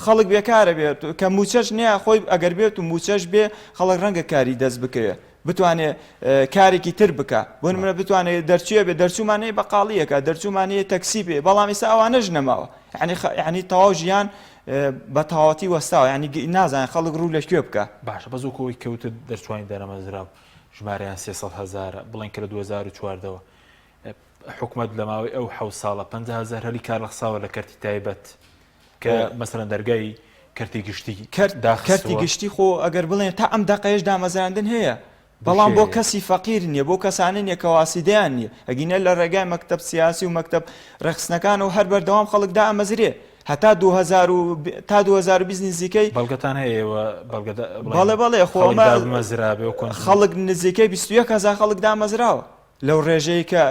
خەڵک بێکارە بێت کە موچەش نییە خۆی ئەگەر بێت و موچەش بێ خەڵک ڕەنگە کاری دەست بکەوێ بتوانێ کارێکی تر بکە بۆ نمونە بتوانێت دەرچووە بێ دەرچوومان هەیە بەقاڵیەکە دەرچوومان هەیە تەکسی بێ بەڵام ئێستا ئەوانەش نەماوە یعنی یعنی تەواو ژیان بە تەواوەتی وەستاوە یعنی نازانێت خەڵک ڕوو لە کوێ بکە باشە بەس وەکو ئەوەی کەوتت دەرچوانی دانەمەزراو ژمارەیان 300 هەزارە بڵێن کە لە 2014ەوە حکومەت لە ماوەی ئەو حەوت ساڵە 50 هەزار هەلی کار ڕەخساوە لە کەرتی تایبەت کە مەسەلەن دەرگای کەرتی گشتی کەرتی گشتی خۆ ئەگەر بڵێن تا ئەم دەقەیەش دامەزراندن هەیە بەڵام بۆ کەسی فەقیر نییە بۆ کەسانە نییە کە واسیدەیان نییە ئەگینە لە ڕێگای مەکتەب سیاسی و مەکتەب ڕێکخستنەکان و هەر بەردەوام خەڵک دامەزرێ هەتا 2000 و تا 2020 نزیکەی بەڵگەتان هەیە ئێوە بەڵگە بەڵێ بەڵێ خۆ دامەزرابێ و خەڵک نزیکەی 21 هەزار خەڵک دامەزراوە لەو ڕێژەی کە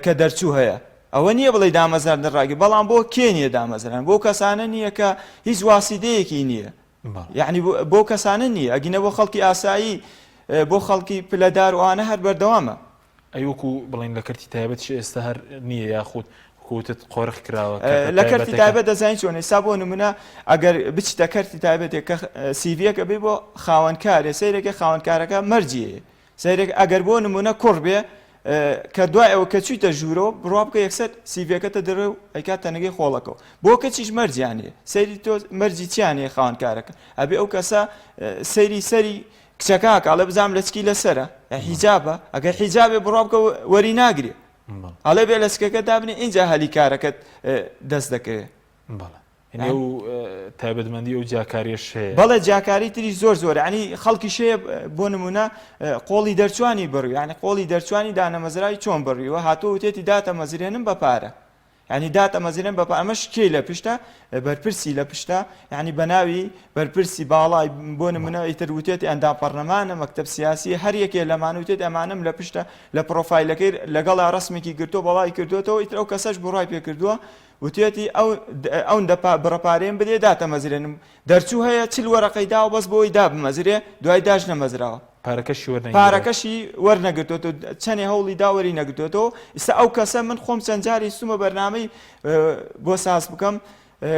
کە دەرچوو هەیە ئەوە نییە بڵێی دامەزراندن ڕاگیر بەڵام بۆ کێ نییە دامەزران بۆ کەسانە نییە کە هیچ واسیدەیەکی نییە یعنی بۆ کەسانە نییە ئەگینە بۆ خەڵکی ئاسایی بۆ خەڵکی پلەدار وانە هەر بەردەوامە. ئەی وەکو بڵین لە کەرتی تایبەتیش ئێستا هەر نییە یاخود وتت قۆرخ کراوە لە کەرتی تایبەت دەزانین چۆن ئێستا بۆ نمونە ئەگەر بچیتە کەرتی تایبەتێک کە سیڤیەکە بێ بۆ خاوەنکارێ سەیرێکە خاوەنکارەکە مەرجی هەیە سەیرێک ئەگەر بۆ نمونە کوڕ بێ کە دوای ئەوە کە چویتە ژوورەوە بڕوا بکە یەکسەر سیڤەکەتە دەڕێ و ئەیکات تەنەگەی خۆڵەکەەوە بۆ کەچیش مەرجیان هەیە سەیری تۆ مەرجی چیان هەیە خاوەنکارەکە ئەبێ ئەو کەسە سەیری سەری کچەکە ئەڵێ بزانم لەچکی لەسەرە حیجابە ئەگەر حیجابێ بڕوا بکە وەری ناگرێ ئەڵێ بێ لەچکەکە دابنێ ئینجا هەلی کارەکەت دەست دەکەوێ بەڵێ یعنی ئەو تایبەتمەندی ئەو جیاکاریەش هەیە. بەڵێ جیاکاری تریش زۆر زۆرە یعنی خەڵکیش هەیە بۆ نمونە قۆڵی دەرچوانی بڕی یعنی قۆڵی دەرچوانی دانەمەزراوی چۆن بڕیوە هاتووە وتێتی داتەمەزرێنم بە پارە یعنی داتەمەزرێن بە ئەمەش کێی لە پشتە بەرپرسی لە پشتە یعنی بە ناوی بەرپرسی باڵای بۆ نمونە ئیتر وتێتی ئەندام پەرلەمانە مەکتەب سیاسی هەر یەکێ لەمانە وتێتی ئەمانەم لە پشتە لە پرۆفایلەکەی لەگەڵا ڕسمێکی گرتووە بەڵای کردوێتەوە ئیتر ئەو کەسەش بڕای پێکردووە وتویەتی ئەو ئەوندە بڕە پارەیەم بدێ داتەمەزرێنم دەرچوو هەیە چل وەرەقەی داوە بەس بۆی دابمەزرێ دوای داش نەمەزراوە پارەکەشی وەرنەگیراوە. پارەکەشی وەرنەگرتۆتەوە چەنێ هەوڵی دا وەری نەگرتۆتەوە ئیستا ئەو کەسە من خۆم چەند جاری سومە بەرنامەی بۆ ساز بکەم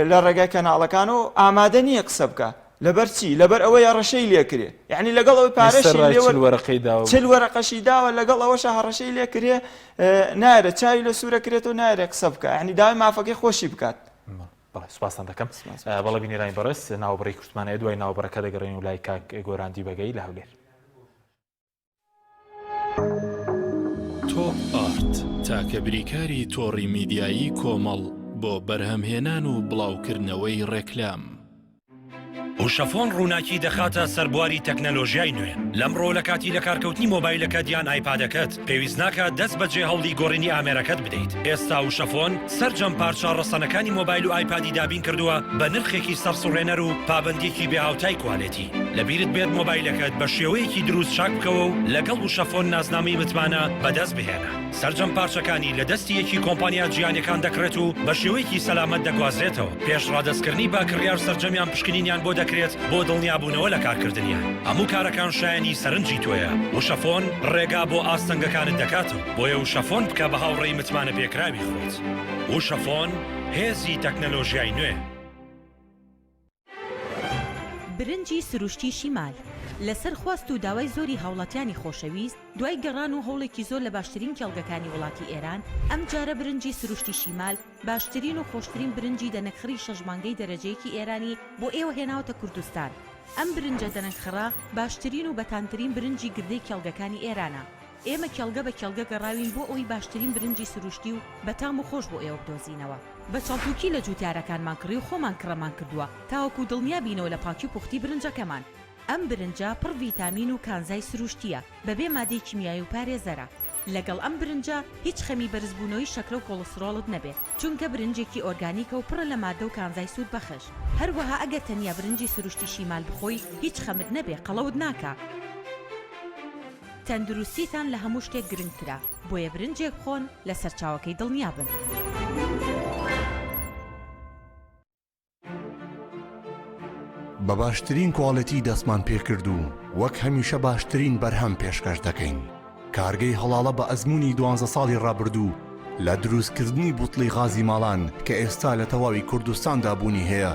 لە ڕێگای کەناڵەکانەوە ئامادە نییە قسە بکە لەبەر چی؟ لەبەر ئەوەی هەڕەشەی لێ کرێ یعنی لەگەڵ ئەوەی پارەشی لێ وەر وەرەقەی داوە چل وەرەقەشی داوە لەگەڵ ئەوەشە هەڕەشەی لێ کرێ نایەرێ چاوی لە سوورە کرێتەوە نایەرێ قسە بکا یعنی داوای مافەکەی خۆشی بکات. بەڵێ سوپاستان دەکەم بەڵێ بینەرانی بەڕێز ناوبڕی کورتمان هەیە دوای ناوبڕەکە دەگەڕێین و لای کاک گۆران دیبەگەی لە هەولێر. تۆپ ئارت تاکە بریکاری تۆڕی میدیایی کۆمەڵ بۆ بەرهەمهێنان و بڵاوکردنەوەی ڕێکلام. وشەفۆن ڕووناکی دەخاتە سەر بواری تەکنەلۆژیای نوێ. لەمڕۆ لە کاتی لەکارکەوتنی مۆبایلەکەت یان ئایپادەکەت، پێویست ناکات دەست بەجێ هەوڵی گۆڕینی ئامێرەکەت بدەیت. ئێستا وشەفۆن سەرجەم پارچە ڕەسەنەکانی مۆبایل و ئایپادی دابین کردووە بە نرخێکی سەرسوڕهێنەر و پابەندییەکی بێهاوتای کوالێتی. لەبیرت بێت مۆبایلەکەت بە شێوەیەکی دروست چاک بکەوە و لەگەڵ وشەفۆن نازنامەی متمانە بەدەست بهێنە. سەرجەم پارچەکانی لە دەستی یەکی کۆمپانیا جیهانیەکان دەکڕێت و بە شێوەیەکی سەلامەت دەگوازرێتەوە. پێش ڕادەستکردنی بە کڕیار سەرجەمیان پشکنینیان بۆ دەکرێت بۆ دڵنیابوونەوە لە کارکردنیان. هەموو کارەکان شایەنی سەرنجی تۆیە. وشەفۆن ڕێگا بۆ ئاستەنگەکانت دەکاتەوە. بۆیە وشەفۆن بکە بە هاوڕێی متمانەپێکراوی خۆت. وشەفۆن، هێزی تەکنەلۆژیای نوێ. برنجی سروشتی شیمال، لەسەر خواست و داوای زۆری هاوڵاتیانی خۆشەویست، دوای گەڕان و هەوڵێکی زۆر لە باشترین کێڵگەکانی وڵاتی ئێران، ئەمجارە برنجی سروشتی شیمال باشترین و خۆشترین برنجی دەنەکخڕی شەش مانگەی دەرەجەیەکی ئێرانی بۆ ئێوە هێناوەتە کوردستان. ئەم برنجە دەنەکخڕە باشترین و بەتامترین برنجی گردەی کێڵگەکانی ئێرانە. ئێمە کێڵگە بە کێڵگە گەڕاوین بۆ ئەوەی باشترین برنجی سروشتی و بەتام و خۆش بۆ ئێوە بدۆزینەوە. بە چەڵتوکی لە جوتیارەکانمان کڕی و خۆمان کڕەمان کردووە تاوەکو دڵنیا بینەوە لە پاکی و پوختی برنجەکەمان. ئەم برنجە پڕ ڤیتامین و کانزای سروشتییە، بەبێ مادەی کیمیایی و پارێزەرە. لەگەڵ ئەم برنجە هیچ خەمی بەرزبوونەوەی شەکرە و کۆڵسترۆڵت نەبێ، چونکە برنجێکی ئۆرگانیکە و پڕە لە مادە و کانزای سوودبەخش. هەروەها ئەگەر تەنیا برنجی سروشتی شیمال بخۆی هیچ خەمت نەبێ قەڵەوت ناکا. تەندروستیتان لە هەموو شتێک گرنگترە، بۆیە برنجێک بخۆن لە سەرچاوەکەی دڵنیابن. بە باشترین کواڵێتی دەستمان پێکرد و وەک هەمیشە باشترین بەرهەم پێشکەش دەکەین. کارگەی هەڵاڵە بە ئەزموونی دوانزە ساڵی ڕابردوو لە دروستکردنی بوتڵی غازی ماڵان کە ئێستا لە تەواوی کوردستاندا بوونی هەیە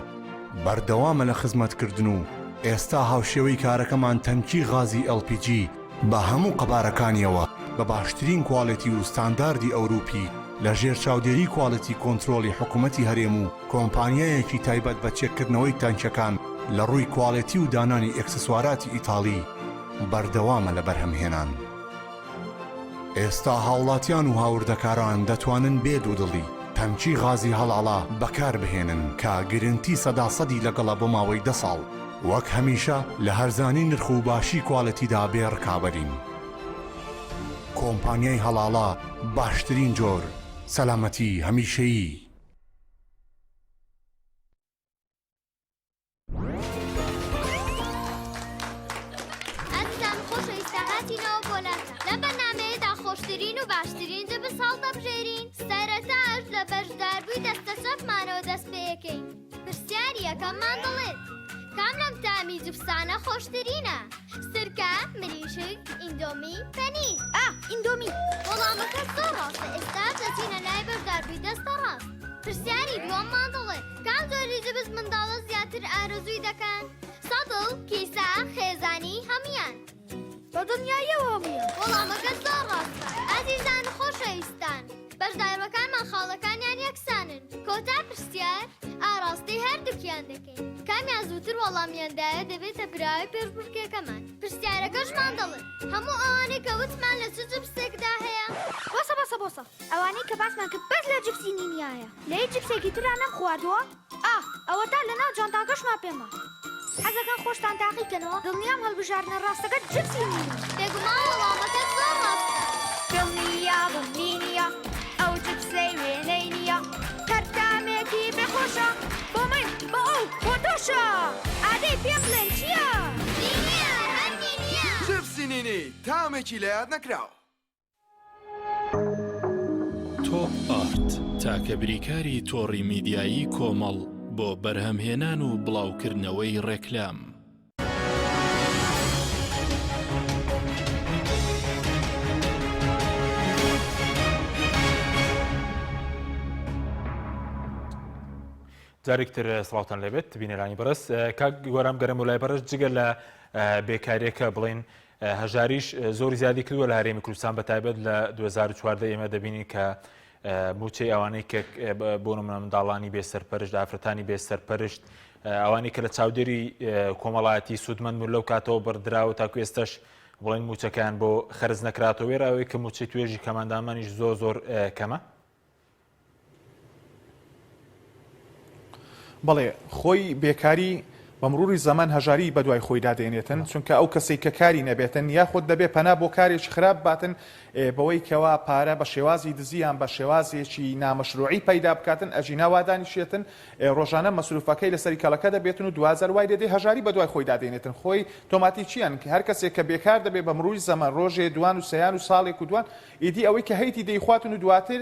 بەردەوامە لە خزمەتکردن و ئێستا هاوشێوەی کارەکەمان تەنکی غازی LPG بە هەموو قەبارەکانیەوە بە باشترین کواڵێتی و ستانداردی ئەوروپی لە ژێر چاودێری کواڵێتی کۆنترۆڵی حکومەتی هەرێم و کۆمپانیایەکی تایبەت بە چێککردنەوەی تانکیەکان لە ڕووی کواڵێتی و دانانی ئێکسسواراتی ئیتاڵی بەردەوامە لە بەرهەمهێنان. ئێستا هاوڵاتیان و هاوردەکاران دەتوانن بێ دوودڵی تەنکی غازی هەڵاڵە بەکاربهێنن کە گرنتی سەدا سەدی لەگەڵە بۆ ماوەی دە ساڵ. وەک هەمیشە لە هەرزانی نرخ و باشی کوالێتیدا بێ ڕکابەرین. کۆمپانیای هەڵاڵە باشترین جۆر، سەلامەتی هەمیشەیی. ئازیزان خۆشەویستە هاتینەوە بۆ لاتان لەم بەرنامەیەدا خۆشترین و باشترین جبس هەڵدەبژێرین سەرەتاش لە بەشداربووی دەستە چەپمانەوە دەست پێیەکەین پرسیاری یەکەممان دەڵێت کام لەم تامی جبسانە خۆشترینە؟ سرکە، مریشک، ئیندۆمی، پەنیر. ئا، ئیندۆمی. وەڵامەکە زۆر ڕاستە، ئێستا دەچینە لای بەشداربووی دەستە ڕاست. پرسیاری دووەممان دەڵێت کام جۆری جبس منداڵە زیاتر ئارەزووی دەکەن؟ سەتڵ، کیسە، خێزانی، هەموویان. بە دڵنیاییەوە هەموویان. وەڵامەکە زۆر ڕاستە. ئازیزان و خۆشەویستان، بەشداربەکانمان خاڵەکانیان یەکسانن. کۆتا پرسیار ئاڕاستەی هەردووکیان دەکەین. کامیان زووتر وەڵامیان دایە دەبێتە براوەی پێشبڕکێکەمان. پرسیارەکەشمان دەڵێت، هەموو ئەوانەی کە وتمان لە چ جپسێکدا هەیە؟ بۆسە بۆسە بۆسە ئەوانەی کە باسمان کرد بەس لە جپسی نینیایە لە هیچ جپسێکی ترا نەمخواردووە؟ ئا ئەوەتا لەناو جانتاکەشما پێمە. حەزەکەن خۆشتان تاقی کەنەوە دڵنیام هەڵبژاردنە ڕاستەکە جپسی نینیە. بێگومان وەڵامەکە زۆر ڕاستە. دڵنیابم نینیە ئەو جپسەی وێنەی نییە هەر تامێکی بێ خۆشە بۆ من بۆ ئەو بۆ تۆشە ئادەی پێم بڵێن چییە؟ نینیە هەر نینیە. جپسی نینی تامێکی لەیاد نەکراو. تۆپ ئارت تاکە بریکاری تۆڕی میدیایی کۆمەڵ بۆ بەرهەمهێنان و بڵاوکردنەوەی ڕێکلام. جارێک تر سڵاوتان لێبێت بینەرانی بەڕێز کاک گۆرام گەرم و لای بەڕێز جگە لە بێکاریەکە بڵێن هەژاریش زۆری زیادی کردووە لە هەرێمی کوردستان بە تایبەت لە 2014 ئێمە دەبینین کە موچەی ئەوانەی کە بۆ نمونە منداڵانی بێ سەرپەرشت ئافرەتانی بێ سەرپەرشت ئەوانەی کە لە چاودێری کۆمەڵایەتی سوودمەند بوون لەو کاتەوە بڕدراوە تاکو ئێستش بڵێن موچەکەیان بۆ خەرج نەکراتەوە وێراوەی کە موچەی توێژی کەماندامانیش زۆر زۆر کەمە. بەڵێ خۆی بێکاری بە مروری زەمەن هەژاری بەدوای خۆیدا دێنێتن چونکە ئەو کەسەی کە کاری نەبێتن یاخود دەبێ پەنا بۆ کارێکی خراپ باتن بەوەی کەوا پارە بە شێوازی دزیان بە شێوازێکی نامەشروعی پەیدا بکاتن ئەژینا وادانیشێتن ڕۆژانە مەسروفەکەی لەسەری کەڵەکە دەبێتن و دواجار وای لێدێ هەژاری بەدوای خۆیدا دێنێتن خۆی تۆماتیکیان هەر کەسێک کە بێکار دەبێ بە مروری زەمەن ڕۆژێ دوان و سیان و ساڵێک و دوان ئیدی ئەوەی کە هەیتی دەیخواتن و دواتر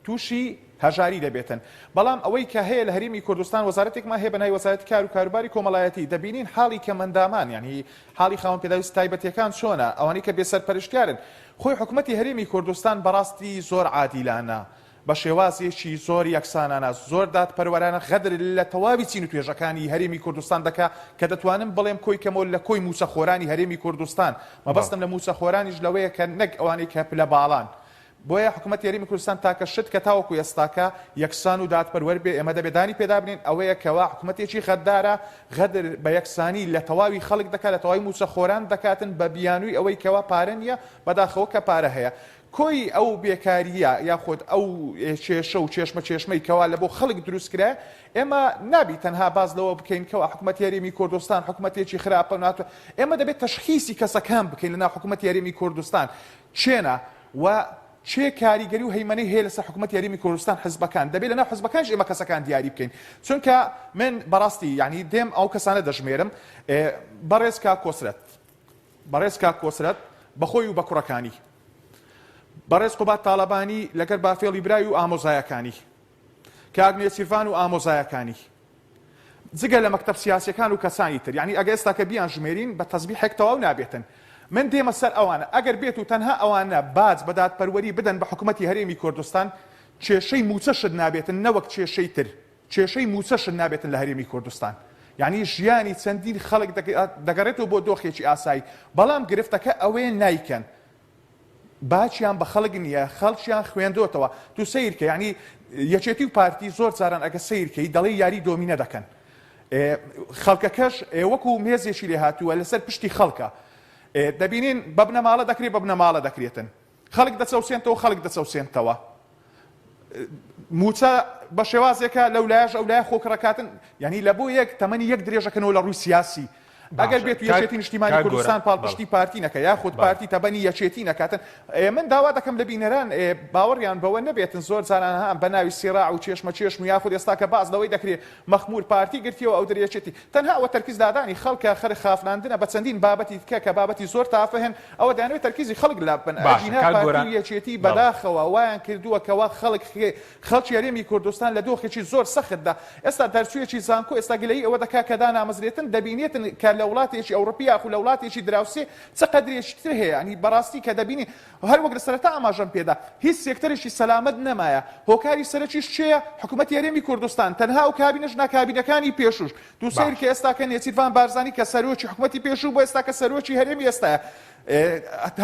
تووشی هەژاری دەبێتن. بەڵام ئەوەی کە هەیە لە هەرێمی کوردستان وەزارەتێکمان هەیە بە ناوی وەزارەتی کار و کاروباری کۆمەڵایەتی دەبینین حاڵی کەمئەندامان یانی حاڵی خاوەن پێداویستە تایبەتیەکان چۆنە ئەوانەی کە بێسەرپەرشتیارن خۆی حکومەتی هەرێمی کوردستان بەڕاستی زۆر عادیلانە. بە شێوازێکی زۆر یەکسانانە، زۆر دادپەروەرانە غەدر لە تەواوی چین و توێژەکانی هەرێمی کوردستان دەکا کە دەتوانم بڵێم کۆی کەمەوە لە کۆی مووچەخۆرانی هەرێمی کوردستان، مەبەستم لە مووچەخۆرانیش لەوەیە کە نەک ئەوانەی کە پلە باڵان. بۆیە حکومەتی هەرێمی کوردستان تاکە شت کە تاوەکو ئێستاکە یەکسان و دادپەروەر بێ ئێمە دەبێ دانی پێدا بنێین ئەوەیە کەوا حکومەتێکی غەدارە، غەدر بە یەکسانی لە تەواوی خەڵک دەکا، لە تەواوی مووچەخۆران دەکاتن بە بیانووی ئەوەی کەوا پارە نییە، بەداخەوە کە پارە هەیە. کۆی ئەو بێکارییە یاخود ئەو کێشە و چێشمە چێشمەی کەوا لە بۆ خەڵک دروست کرایە، ئێمە نابی تەنها باس لەوە بکەین کەوا حکومەتی هەرێمی کوردستان حکومەتێکی خراپە و ناتوانێت، ئێمە دەبێت تەشخیسی کەسەکان بکەین لەناو حکومەتی هەرێمی کوردستان کێنە و کێ کاریگەری و هەیمەنەی هەیە لەسەر حکومەتی هەرێمی کوردستان حزبەکان دەبێت لەناو حزبەکانیش ئێمە کەسەکان دیاری بکەین چونکە من بەڕاستی یعنی دێم ئەو کەسانە دەژمێرم بەڕێز کاک کۆسرەت بەڕێز کاک کۆسرەت بەخۆی و بە کوڕەکانی، بەڕێز قوباد تاڵەبانی لەگەر بافێڵی برای و ئامۆزایەکانی، کاک نێچیرڤان و ئامۆزایەکانی، جگە لە مەکتەب سیاسیەکان و کەسانی تر، یانی ئەگەر ئێستا کە بیان ژمێرین بە تەزبیحێک تەواو نابێتن. من دێمە سەر ئەوانە، ئەگەر بێت و تەنها ئەوانە باج بە دادپەروەری بدەن بە حکومەتی هەرێمی کوردستان، کێشەی مووچەشت نابێتن نەوەک کێشەی تر. کێشەی مووچەشت نابێتن لە هەرێمی کوردستان یانی ژیانی چەندین خەڵک دەگەڕێتەوە بۆ دۆخێکی ئاسایی بەڵام گرفتەکە ئەوەیە نایکەن باکیان بە خەڵک نییە خەڵکیان خوێندۆتەوە تو سەیرکە یعنی یەکێتی و پارتی زۆر جاران ئەگە سەیرکەی دەڵێ یاری دۆمینە دەکەن خەڵکەکەش وەکو مێزێکی لێ هاتووە لەسەر پشتی خەڵکە دەبینین بە بنەماڵە دەکرێت بە بنەماڵە دەکرێتن خەڵک دەچەوسێنتەوە خەڵک دەچەوسێنتەوە موچە بە شێوازێکە لەو لایەش ئەو لای خۆکڕەکاتن یعنی لە بۆ یەک تەمەنی یەک درێژەکەنەوە لە ڕووی سیاسی ئەگەر بێت و یەکێتی نیشتیمانی کوردستان پاڵپشتی پارتی نەکە یاخود پارتی تەبەنی یەکێتی نەکاتن من داوا دەکەم لە بینەران باوەڕیان بەوە نەبێتن زۆر جاران هەم بە ناوی سیراع و چێشمە چێشم و یاخود ئێستا کە باز لەوەی دەکرێت مەخمور پارتی گرتیەوە ئەو دەرێچێتی تەنها ئەوە تەرکیز لادانی خەڵکە خەر خافلاندنە بە چەندین بابەتی تکە کە بابەتی زۆر تافهن ئەوە دەیانەوێت تەرکیزی خەڵک لاببەن باشە ئەگینا کاک پارتی گۆران و یەکێتی بەڵێ. بەداخەوە وایان کردووە کەوا خەڵک خەڵکی هەرێمی کوردستان لە دۆخێکی زۆر سەختدا ئێستا دەرچوویەکی زانکۆ ئێستا گلەیی ئەوە دەکات کە دانامەزرێتن دەبینێتن کە لە وڵاتێکی ئەوڕپی یاخو لە وڵاتێکی دراوسێ چ قەدرێکی تر هەیە یانی بەڕاستی کە دەبینی هەر وەک لە سەرەتا ئاماژەم پێدا هیچ سێکتەرێکی سەلامەت نەمایە هۆکاری سەرەکیش کێیە حکوومەتی هەرێمی کوردستان تەنها ئەو کابینەش نا کابینەکانی پێشووش تو سەیر باشە. کە ئێستا کە نێچیرڤان بارزانی کە سەرۆکی حکومەتی پێشوو بوو ئێستا کە سەرۆکی هەرێمی ئێستایە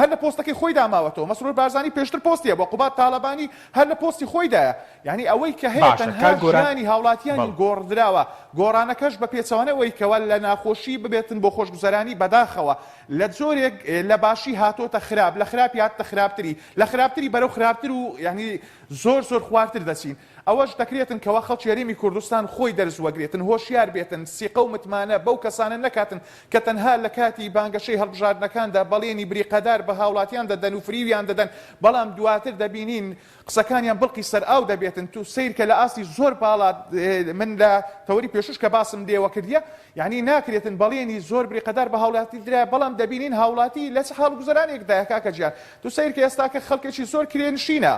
هەر لە پۆستەکەی خۆیدا ماوەتەوە مەسرور بارزانی پێشتر پۆستی هەبووە قوباد تاڵەبانی هەر لە پۆستی خۆیدایە یعنی ئەوەی کە هەیە باشە تەنها کاک گۆران ژیانی هاوڵاتیانی بەڵێ. گۆڕدراوە گۆڕانەکەش بە پێچەوانەی ئەوەی کەوا لە ناخۆشی ببێتن بۆ خۆشگوزەرانی بەداخەوە لە جۆرێک لە باشی هاتۆتە خراپ لە خراپی هاتتە خراپتری لە خراپتری بەرەو خراپتر و یعنی زۆر زۆر خوارتر دەچین ئەوەش دەکرێتن کەوا خەڵکی هەرێمی کوردستان خۆی دەرس وەگرێتن، هۆشیار بێتن، سیقە و متمانە بەو کەسانە نەکاتن کە تەنها لە کاتی بانگەشەی هەڵبژاردنەکاندا بەڵێنی بریقەدار بە هاوڵاتیان دەدەن و فریویان دەدەن، بەڵام دواتر دەبینین قسەکانیان بڵقی سەرئاو دەبێتن، تو سەیرکە لە ئاستی زۆر باڵا من لە تەوەری پێشوش کە باسم لێوە کردیە یانی ناکرێتن بەڵێنی زۆر بریقەدار بە هاوڵاتی درایە بەڵام دەبینین هاوڵاتی لە چ حاڵ و گوزەرانێکدایە کاکە گیان تو سەیرکە ئێستاکە خەڵکێکی زۆر کرێنشینە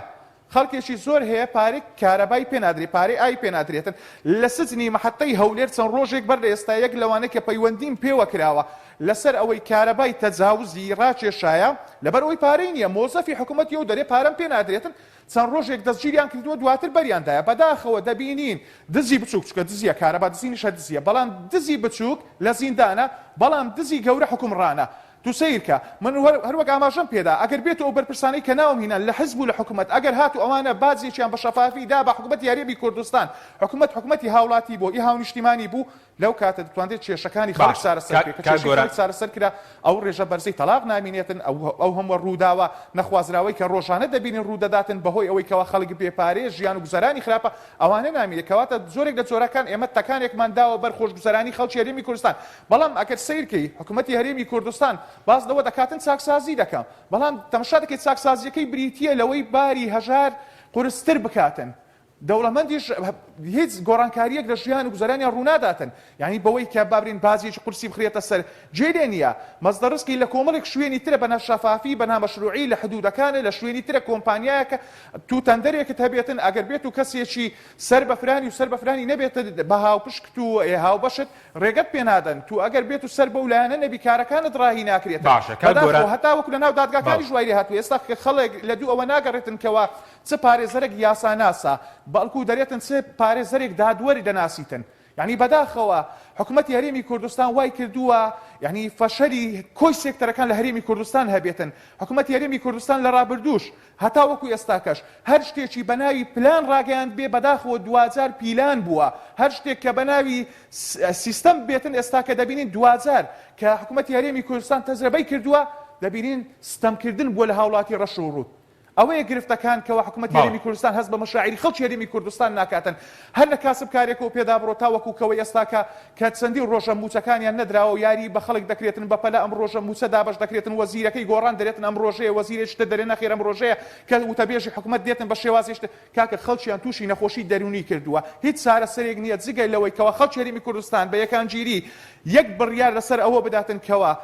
خەڵکێکی زۆر هەیە پارەی کارەبای پێ نادرێ پارەی ئاوی پێ نادرێتن لە سجنی مەحەتەی هەولێر چەند ڕۆژێک بەر لە ئێستا یەک لەوانە کە پەیوەندیم پێوە کراوە لەسەر ئەوەی کارەبای تەجاوزی ڕاکێشایە لەبەر ئەوەی پارەی نییە مۆزەفی حکوومەتی ئەو دەرێ پارەم پێ نادرێتن چەند ڕۆژێک دەستگیریان کردووە دواتر بەریان دایە بەداخەوە دەبینین دزی بچووک چکە دزیە کارەبا دزینیشە دزیە بەڵام دزی بچووک لە زیندانە بەڵام دزی گەورە حکومڕانە تو سەیر کە، من هەر وەک ئاماژەم پێدا، ئەگەر بێتو ئەو بەرپرسانەی کە ناوم هینان لە حزب و لە حکومەت، ئەگەر هاتو ئەوانە باجێکیان بە شەفافی دا بە حکومەتی هەرێمی کوردستان، حکومەت حکومەتی هاوڵاتی بوو، ئی هاونیشتیمانی بوو، لەو کاتە دەتوانرێت کێشەکانی خەڵک باشە چارەسەر کاک بکرێت، کە کاک کێشەی گۆران خەڵک چارەسەر کرا، ئەو ڕێژە بەرزەی تەڵاق نامینێتن، ئەو ئەو هەمووە ڕووداوە نەخوازراوەی کە ڕۆژانە دەبینین ڕوودەداتن بەهۆی ئەوەی کەوا خەڵک بێ پارەیە، ژیان و گوزەرانی خراپە، ئەوانە نامینێت، کەواتە جۆرێک لە جۆرەکان ئێمە تەکانێکمان داوە بەر خۆشگوزەرانی خەڵکی هەرێمی کوردستان، بەڵام ئەگەر سەیر کەی حکومەتی هەرێمی کوردستان باس لەوە دەکاتن چاکسازی دەکەم بەڵام تەمەشا دەکەی چاکسازیەکەی بریتیە لەوەی باری هەژار قورستر بکاتن. دەوڵەمەندیش هیچ گۆڕانکارییەک لە ژیان و گوزەرانیان ڕووناداتن، یانی بەوەی کە با برێین باجێکی قورسی بخرێتە سەر جێی لێ نییە. مەسدەر ڕزقی لە کۆمەڵێک شوێنی ترە بە ناشەفافی، بە نامەشروعی لە حدودەکانە، لە شوێنی ترە کۆمپانیایەکە تو تەندەرێکت هەبێتن ئەگەر بێت و کەسێکی سەر بە فرانی و سەر بە فرانی نەبێتن بە هاوپشکت و هاوبەشت ڕێگەت پێ نادەن تو ئەگەر بێت و سەر بەو لایەنە نەبی کارەکانت ڕاهی ناکرێتن. باشە کاک بەداخەوە گۆران هەتا وەکو لە ناو بەڵێ. دادگاکانیش وای لێ هاتووە ئێستا خەڵک لە دوو ئەوە ناگەڕێتن کەوا چ پارێزەرێک یاساناسە بەڵکو دەرێتن چ پارێزەرێک دادوەری دەناسیتن یانی بەداخەوە حکومەتی هەرێمی کوردستان وای کردووە یانی فەشەلی کۆی سێکتەرەکان لە هەرێمی کوردستان هەبێتن حکومەتی هەرێمی کوردستان لە ڕابردووش هەتا وەکو ئێستاکەش هەر شتێکی بەناوی پلان ڕاگەیاند بێ بەداخەوە دواجار پیلان بووە هەر شتێک کە بەناوی سیستەم بێتن ئێستاکە دەبینین دواجار کە حکومەتی هەرێمی کوردستان تەجرەبەی کردووە دەبینین ستەمکردن بووە لە هاوڵاتی ڕەش و ڕووت ئەوەیە گرفتەکان کەوا حکومەتی بەڵێ. هەرێمی کوردستان هەست بە مەشاعیری خەڵکی هەرێمی کوردستان ناکاتن هەر لە کاسبکارێکەوە پێدا بڕۆ تا وەکو کەوەی ئێستاکە کە چەندین ڕۆژە موچەکانیان نەدراوە و یاری بە خەڵک دەکرێتن بە پەلە ئەم ڕۆژە موچە دابەش دەکرێتن وەزیرەکەی گۆڕان دەرێتن ئەم ڕۆژەیە وەزیرێکی تر دەرێ نەخێر ئەم ڕۆژەیە کە وتەبێژی حکومەت دێتن بە شێوازێکی تر کاکە خەڵکیان توشی نەخۆشی دەرونی کردووە هیچ چارەسەرێک نیە جگە لەوەی کەوا خەڵکی هەرێمی کوردستان بە یەکانگیری یەک بڕیار لەسەر ئەوە بداتن کەوا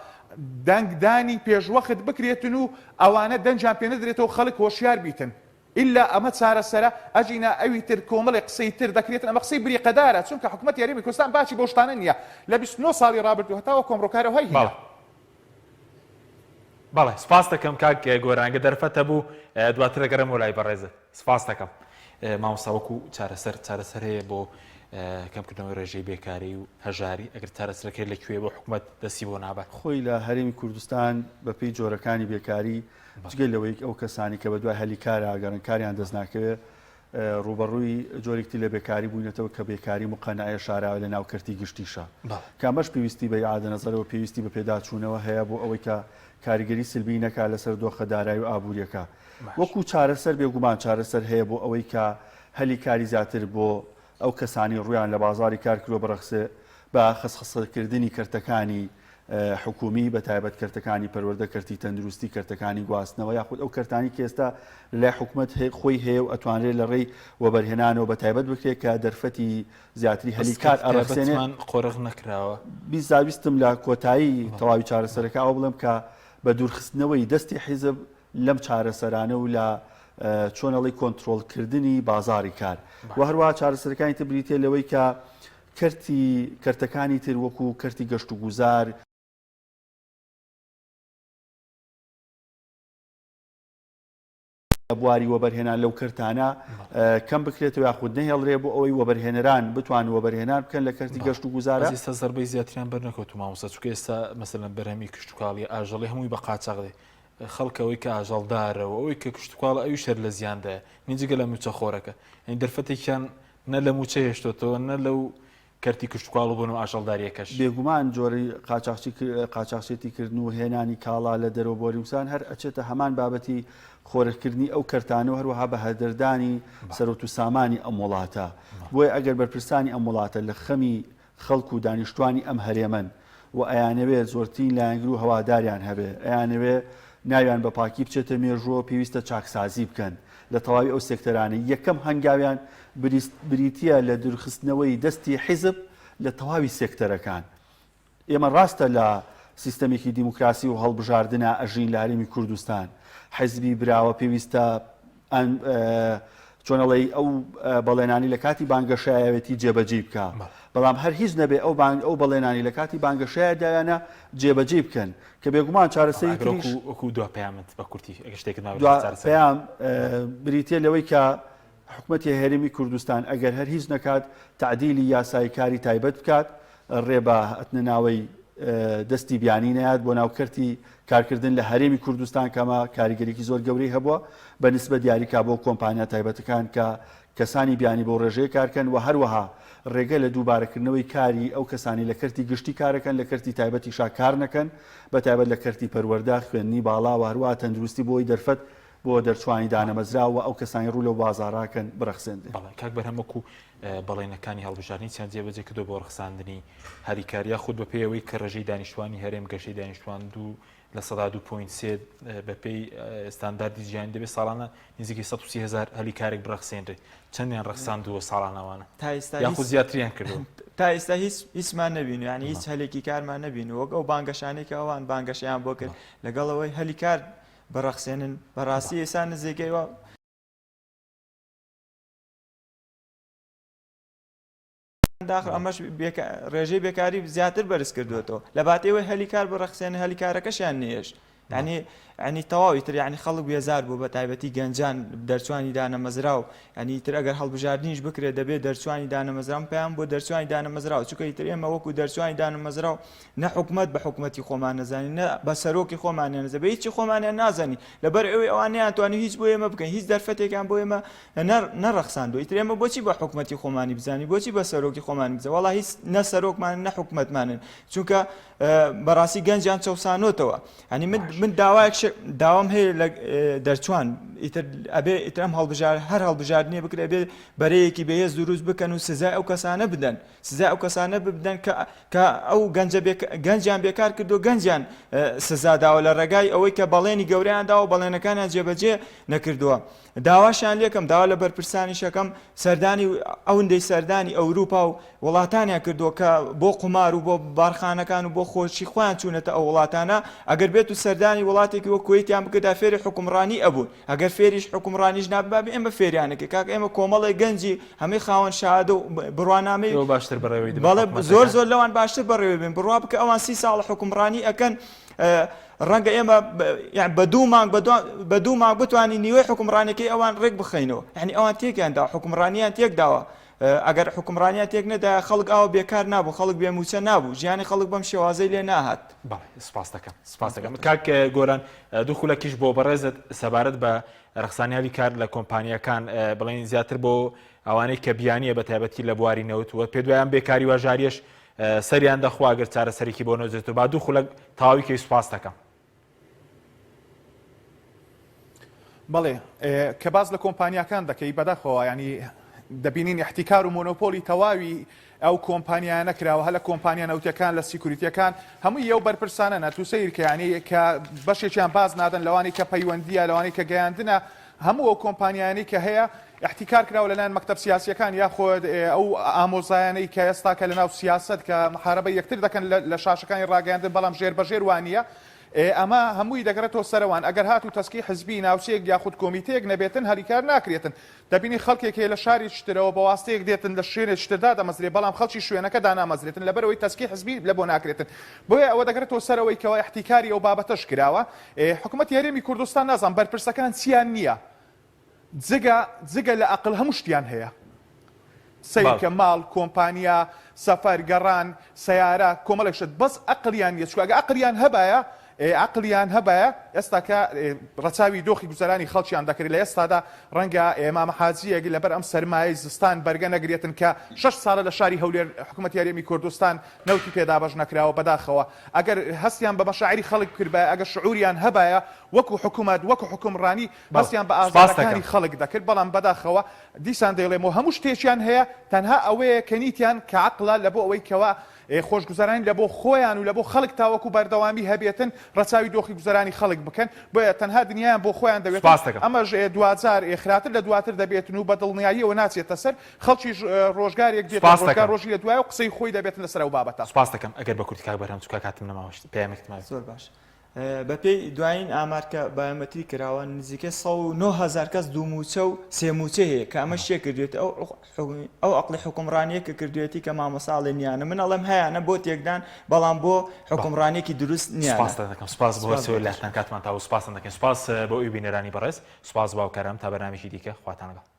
دەنگدانی پێشوەخت بکرێتن و ئەوانە دەنگیان پێ نەدرێتەوە خەڵک هۆشیار بیتن ئیلا ئەمە چارەسەرە ئەگینا ئەوی تر کۆمەڵێک قسەی تر دەکرێتن ئەمە قسەی بریقەدارە چونکە حکومەتی هەرێمی کوردستان باکی بەو شتانە نیە لە 29 ساڵی ڕابردوو هەتاوەکو ئەمڕۆ کارە وهای هینا. بەڵێ بەڵێ سپاست دەکەم کاک گۆران گەر دەرفەت هەبوو دواتر دەگەڕێمەوە لای بەڕێزت سپاست دەکەم مامۆستا وەکو چارەسەر چارەسەر هەیە بۆ کەمکردنەوەی ڕێژەی بێکاری و هەژاری ئەگەر چارەسەرەکەی لە کوێ بۆ حکومەت دەستی بۆ نابات؟ خۆی لە هەرێمی کوردستان بەپێی جۆرەکانی بێکاری جگە لەوەی ئەو کەسانی کە بەدوای هەلی کارا ئەگەڕێن کاریان دەست ناکەوێت ڕووبەڕووی جۆرێکی تر لە بێکاری بووینەتەوە کە بێکاری مقەنەعەیە شاراوە لە ناو کەرتی گشتیشە کە ئەمەش پێویستی بە ئیعادە نەزەرەوە پێویستی بە پێداچوونەوە هەیە بۆ ئەوەی کە کاریگەری سلبی نەکات لەسەر دۆخە دارایی و ئابووریەکە وەکو چارەسەر بێگومان چارەسەر هەیە بۆ ئەوەی کە هەلی کاری زیاتر بۆ ئەو کەسانەی ڕوویان لە بازاڕی کار کردووە بڕەخسێ بە خەسخەسەکردنی کەرتەکانی حکومی بە تایبەت کەرتەکانی پەروەردە، کەرتی تەندروستی، کەرتەکانی گواستنەوە یاخود ئەو کەرتانەی کە ئێستا لەلای حکومەت خۆی هەیە و ئەتوانرێت لە ڕێی وەبەرهێنانەوە بە تایبەت بکرێت کە دەرفەتی زیاتری هەلی کار ئەڕەخسێنێ. بەس کەرتی تایبەتمان قۆرغ نەکراوە. ویستم لە کۆتایی تەواوی چارەسەرەکە ئەوە بڵێم کە بە دوورخستنەوەی دەستی حیزب لەم چارەسەرانە و لە چۆن ئەڵێی کۆنترۆڵکردنی بازاڕی کار و هەروەها چارەسەرەکانی تر بریتیە لەوەی کە کەرتی کەرتەکانی تر وەکو کەرتی گەشت و گوزار، بواری وەبەرهێنان لەو کەرتانە کەم بکرێتەوە یاخود نەهێڵرێ بۆ ئەوەی وەبەرهێنەران بتوانن وەبەرهێنان بکەن لە کەرتی گەشت و گوزارە. بەس ئێستا زەربەی زیاتریان بەرنەکەوتوو مامۆستا چونکە ئێستا مەسەلەن بەرهەمی کشتوکاڵی ئاژەڵی هەمووی بە قاچاغ دێ خەڵک ئەوەی کە ئاژەڵدارە و ئەوەی کە کشتوکاڵە ئەویش هەر لە زیاندایە یعنی جگە لە مووچەخۆرەکە یعنی دەرفەتێکیان نە لە مووچە هێشتۆتەوە نە لەو کەرتی کشتوکاڵ و بۆنە ئاژەڵدارییەکەش. بێگومان جۆری قاچاخچی قاچاخچێتی کردن و هێنانی کاڵا لە دەرەوە بۆ هەرێمستان هەر ئەچێتە هەمان بابەتی خۆرکردنی ئەو کەرتانە و هەروەها بە هەدەردانی سەرۆت و سامانی ئەم وڵاتە. بۆیە ئەگەر بەرپرسانی ئەم وڵاتە لە خەمی خەڵک و دانیشتوانی ئەم هەرێمەن و ئەیانەوێ زۆرترین لایەنگر و هەواداریان هەبێ، ئەیانەوێ ناویان بە پاکی بچێتە مێژووەوە پێویستە چاکسازی بکەن لە تەواوی ئەو سێکتەرانەی یەکەم هەنگاویان بریتییە لە دوورخستنەوەی دەستی حیزب لە تەواوی سێکتەرەکان. ئێمە ڕاستە لە سیستەمێکی دیموکراسی و هەڵبژاردنا ئەژین لە هەرێمی کوردستان، حیزبی براوە پێویستە چۆن ئەڵێی ئەو بەڵێنانی لە کاتی بانگەشایەوێتی جێبەجێی بکا بەڵام هەر هیچ نەبێ ئەو بانگ ئەو بەڵێنانی لە کاتی بانگەشەیە دایانە جێبەجێی بکەن کە بێگومان چارەسەری تریش وەکو دوا پەیامت بە کورتی ئەگەر شتێکت مابێت دوا چارەسەر. پەیام بریتیە لەوەی کە حکومەتی هەرێمی کوردستان ئەگەر هەر هیچ نەکات تەعدیلی یاسای کاری تایبەت بکات ڕێ بە هاتنە ناوەی دەستی بیانی نەیات بۆ ناو کەرتی کارکردن لە هەرێمی کوردستان کە ئەمە کاریگەریی زۆر گەورەی هەبووە بە نسبەت یاریکا بۆ کۆمپانیا تایبەتەکان کە کەسانی بیانی بەو ڕێژەیە کارکەن و هەروەها ڕێگە لە دووبارەکردنەوەی کاری ئەو کەسانی لە کەرتی گشتی کارەکەن لە کەرتی تایبەتیشا کار نەکەن بە تایبەت لە کەرتی پەروەردە، خوێندنی باڵا و هەروەها تەندروستی بۆ ئەوەی دەرفەت بۆ دەرچوانی دانەمەزراو و ئەو کەسانی ڕوو لەو بازاڕە کەن بڕەخسێندرێ. بەڵێ کاک بەرهەم وەکو بەڵێنەکانی هەڵبژاردنی چیان جێبەجێ کردووە بۆ ڕەخساندنی هەلی کار یاخود بەپێی ئەوەی کە ڕێژەی دانیشتوانی هەرێم گەشەی دانیشتوان دوو. 2.3% بەپێی ستانداردی جیهانی دەبێت ساڵانە نزیکەی 130 هەزار هەلی کارێک بڕەخسێنرێت چەندیان ڕەخساندووە ساڵانە ئەوانە تا ئێستا یاخود هیچ زیاتریان کردووە؟ تا ئێستا هیچ هیچمان نەبینی یعنی هیچ هەلێکی کارمان نەبینی وەک ئەو بانگەشانەی کە ئەوان بانگەشەیان بۆ کرد لەگەڵ ئەوەی هەلی کار بڕەخسێنن بەڕاستی ئێستا نزیکەی وا داخل ئەمەش ڕێژەی بێکاری زیاتر بەرز کردوێتەوە لە باتەوەی هەلی کار بڕەخسێن هەلی کارەکەشیان نێشت ینی ینی تەواوی تر ینی خەڵک بێزار بوو بە تایبەتی گەنجان دەرچوانی دانەمەزراو ینی تر ئەگەر هەڵبژاردنیش بکرێت دەبێت دەرچوانی دانەمەزرام پێیان بۆ دەرچوانی دانەمەزراو چونکە ئیتر ئێمە وەکو دەرچوانی دانەمەزراو نە حکومەت بە حکومەتی خۆمان نەزانین نە بە سەرۆکی خۆمانیان نەزانین بە هیچی خۆمانیان نازانین لەبەر ئەوەی ئەوان نەیانتوانی هیچ بۆ ئێمە بکەن هیچ دەرفەتێکیان بۆ ئێمە نەڕەخساندووە ئیتر ئێمە بۆچی بە حکومەتی خۆمانی بزانین بۆچی بە سەرۆکی خۆمانی بزانین وەڵا هیچ نە سەرۆکمانن نە حکومەتمانن چونکە بەڕاستی گەنجیان چەوسانۆتەوە ئەنی من من داوایەک داوام هەیە لە دەرچوان ئیتر ئەبێ ئیتر ئەم هەڵبژار هەر هەڵبژاردنێ بکرێ بێ بەرەیەکی بەهێز دروست بکەن و سزای ئەو کەسانە بدەن سزای ئەو کەسانە بدەن کە کە ئەو گەنجە گەنجیان بێکار کردو گەنجیان سزا داوە لە ڕێگای ئەوەی کە بەڵێنی گەورەیان داوە بەڵێنەکانیان جێبەجێ نەکردووە داواشیان لێکەم داوا لە بەرپرسانیشەکەم سەردانی ئەوندەی سەردانی ئەوروپا و وڵاتانیان کردووە کە بۆ قومار و بۆ بارخانەکان و بۆ خۆشی خۆیان چوونەتە ئەو وڵاتانە ئەگەر بێت و سەردانی وڵاتێکی وەک کوەیتیان بکردا فێری حوکمڕانی ئەبوون ئەگەر فێریش حوکمڕانیش نابن با ئێمە فێریانەکەی کاک ئێمە کۆمەڵێک گەنجی هەمووی خاوەن شەهادە و بڕوانامەی ئێوە باشتر بەڕێوەی دەبن بەڵێ زۆر حکومەتەکە. زۆر لەوان باشتر بەڕێوەی بن بڕوا بکە ئەوان سی ساڵە حوکمڕانی ئەکەن ڕەنگە ئێمە یان بە دوو مانگ بە دوو مانگ بتوانین نیوەی حوکمڕانیەکەی ئەوان ڕێک بخەینەوە یعنی ئەوان تێکیان داوە حوکمڕانیان تێک داوە ئەگەر حوکمڕانیان تێک نەدایە خەڵک ئاوا بێکار نابوو خەڵک بێ مووچە نابوو ژیانی خەڵک بەم شێوازەی لێ ناهات. بەڵێ سپاس دەکەم سپاس دەکەم کاک گۆران دوو خولەکیش بۆ بەڕێزت سەبارەت بە ڕەخسانی هەلی کار لە کۆمپانیاکان بڵێن زیاتر بۆ ئەوانەی کە بیانیە بە تایبەتی لە بواری نەوت و پێدوایان بێکاری و هەژاریەش سەریان دەخوا گەر چارەسەرێکی بۆ نەدرێتەوە با دوو خولەک تەواوی کەی سوپاس دەکەم. بەڵێ کە باس لە کۆمپانیاکان دەکەی بەداخەوە ینی دەبینین احتیکار و مۆنۆپۆلی تەواوی ئەو کۆمپانیانە کراوە هە لە کۆمپانیا نەوتەکان لە security ەکان هەمووی ئەو بەرپرسانە نە تو سەیر کەیانی کە بەشێکیان باز نادەن لەوانی کە پەیوەندیە لەوانی کە گەیاندنە هەموو ئەو کۆمپانیایانەی کە هەیە ئیحتیکار کراوە لەلایەن مەکتەب سیاسیەکان یاخود ئەو ئامۆزایانەی کە ئێستا کە لەناو سیاسەت کە محاربەی یەکتر دەکەن لە شاشەکانی ڕاگەیاندن بەڵام ژێر بەژێر وانیە ئەمە هەمووی دەگەڕێتەوە سەرەوان ئەگەر هاتوو تەسکی حزبی ناوچەیەک یاخود کۆمیتەیەک نەبێتن هەریکار ناکرێتن دەبینی خەڵکێک هەیە لە شارێکی ترەوە بە واستەیەک دێتن لە شوێنێکی تر دادەمەزرێ بەڵام خەڵکی شوێنەکە دانامەزرێتن لەبەرئەوەی تەسکی حزبی لە بۆ ناکرێتن بۆیە ئەوە دەگەڕێتەوە سەرەوەی کەوا ئیحتیکاری ئەو بابەتەش کراوە حکومەتی هەرێمی کوردستان نازانم بەرپرسەکان چیان نییە جگە جگە لە ئەقل هەموو شتیان هەیە سەیرکە ماڵ کۆمپانیا سەفەر گەڕان سەیارە کۆمەڵێک شت بەس ئەقلیان نییە چونکە ئەگەر ئەقلیان هەبایە عەقلیان هەبایە ئێستاکە ڕەچاوی دۆخی گوزەرانی خەڵکیان دەکرد لە ئێستادا ڕەنگە مامە حاجیەک لەبەر ئەم سەرمایەی زستان بەرگە نەگرێتن کە شەش ساڵە لە شاری هەولێر حکومەتی هەرێمی کوردستان نەوتی پێ دابەش نەکراوە بەداخەوە ئەگەر هەستیان بە مەشاعری خەڵک بکردبایە ئەگەر شعوریان هەبایە وەکو حکومەت وەکو حوکمڕانی هەستیان بە ئازارەکانی خەڵک دەکرد بەڵام بەداخەوە دیسان دەیڵێمەوە هەموو شتێکیان هەیە تەنها ئەوەیە کە نیتیان کە عەقڵە لەبۆ ئەوەی کەوا خۆشگوزەرانی لەبۆ خۆیان و لەبۆ خەڵک تاوەکو بەردەوامی هەبێتن ڕەچاوی دۆخی گوزەرانی خەڵک بکەن بۆیە تەنها دنیایان بۆ خۆیان دەوێتن سپاست دەکەم. ئەمەش دواجار خراپتر لە دواتر دەبێتن و بە دڵنیاییەوە ناچێتە سەر خەڵکیش ڕۆژگارێک دێتن سپاست ڕۆژگار دەکەم. ڕۆژی لە دوایە و قسەی خۆی دەبێتن لەسەر ئەو بابەتە. سپاست دەکەم ئەگەر بە کورتی کاک بەرهەم چونکە کاتم نەماوە پەیامێکت مابێت. زۆر باش بەپێی دوایین ئامار کە بایۆمەتری کراوە نزیکەی 109 هەزار کەس دوو مووچە و سێ مووچەی هەیە کە ئەمەش چێ کردوێتی ئەو ئەو ئەقڵی حوکمڕانیە کە کردوێتی کە مامۆستا ئەڵێ نیانە من ئەڵێم هەیانە بۆ تێکدان بەڵام بۆ حوکمڕانیەکی دروست نیانە. سوپاستان دەکەم سوپاس بۆ سوپاس بۆ هەرسێ تۆش. لاتان کاتمان تاوە سوپاستان دەکەین سوپاس بۆ ئێوەی بینەرانی بەڕێز سوپاس بۆ هاوکارانم تا بەرنامەیەکی دیکە خواتان لەگەڵ.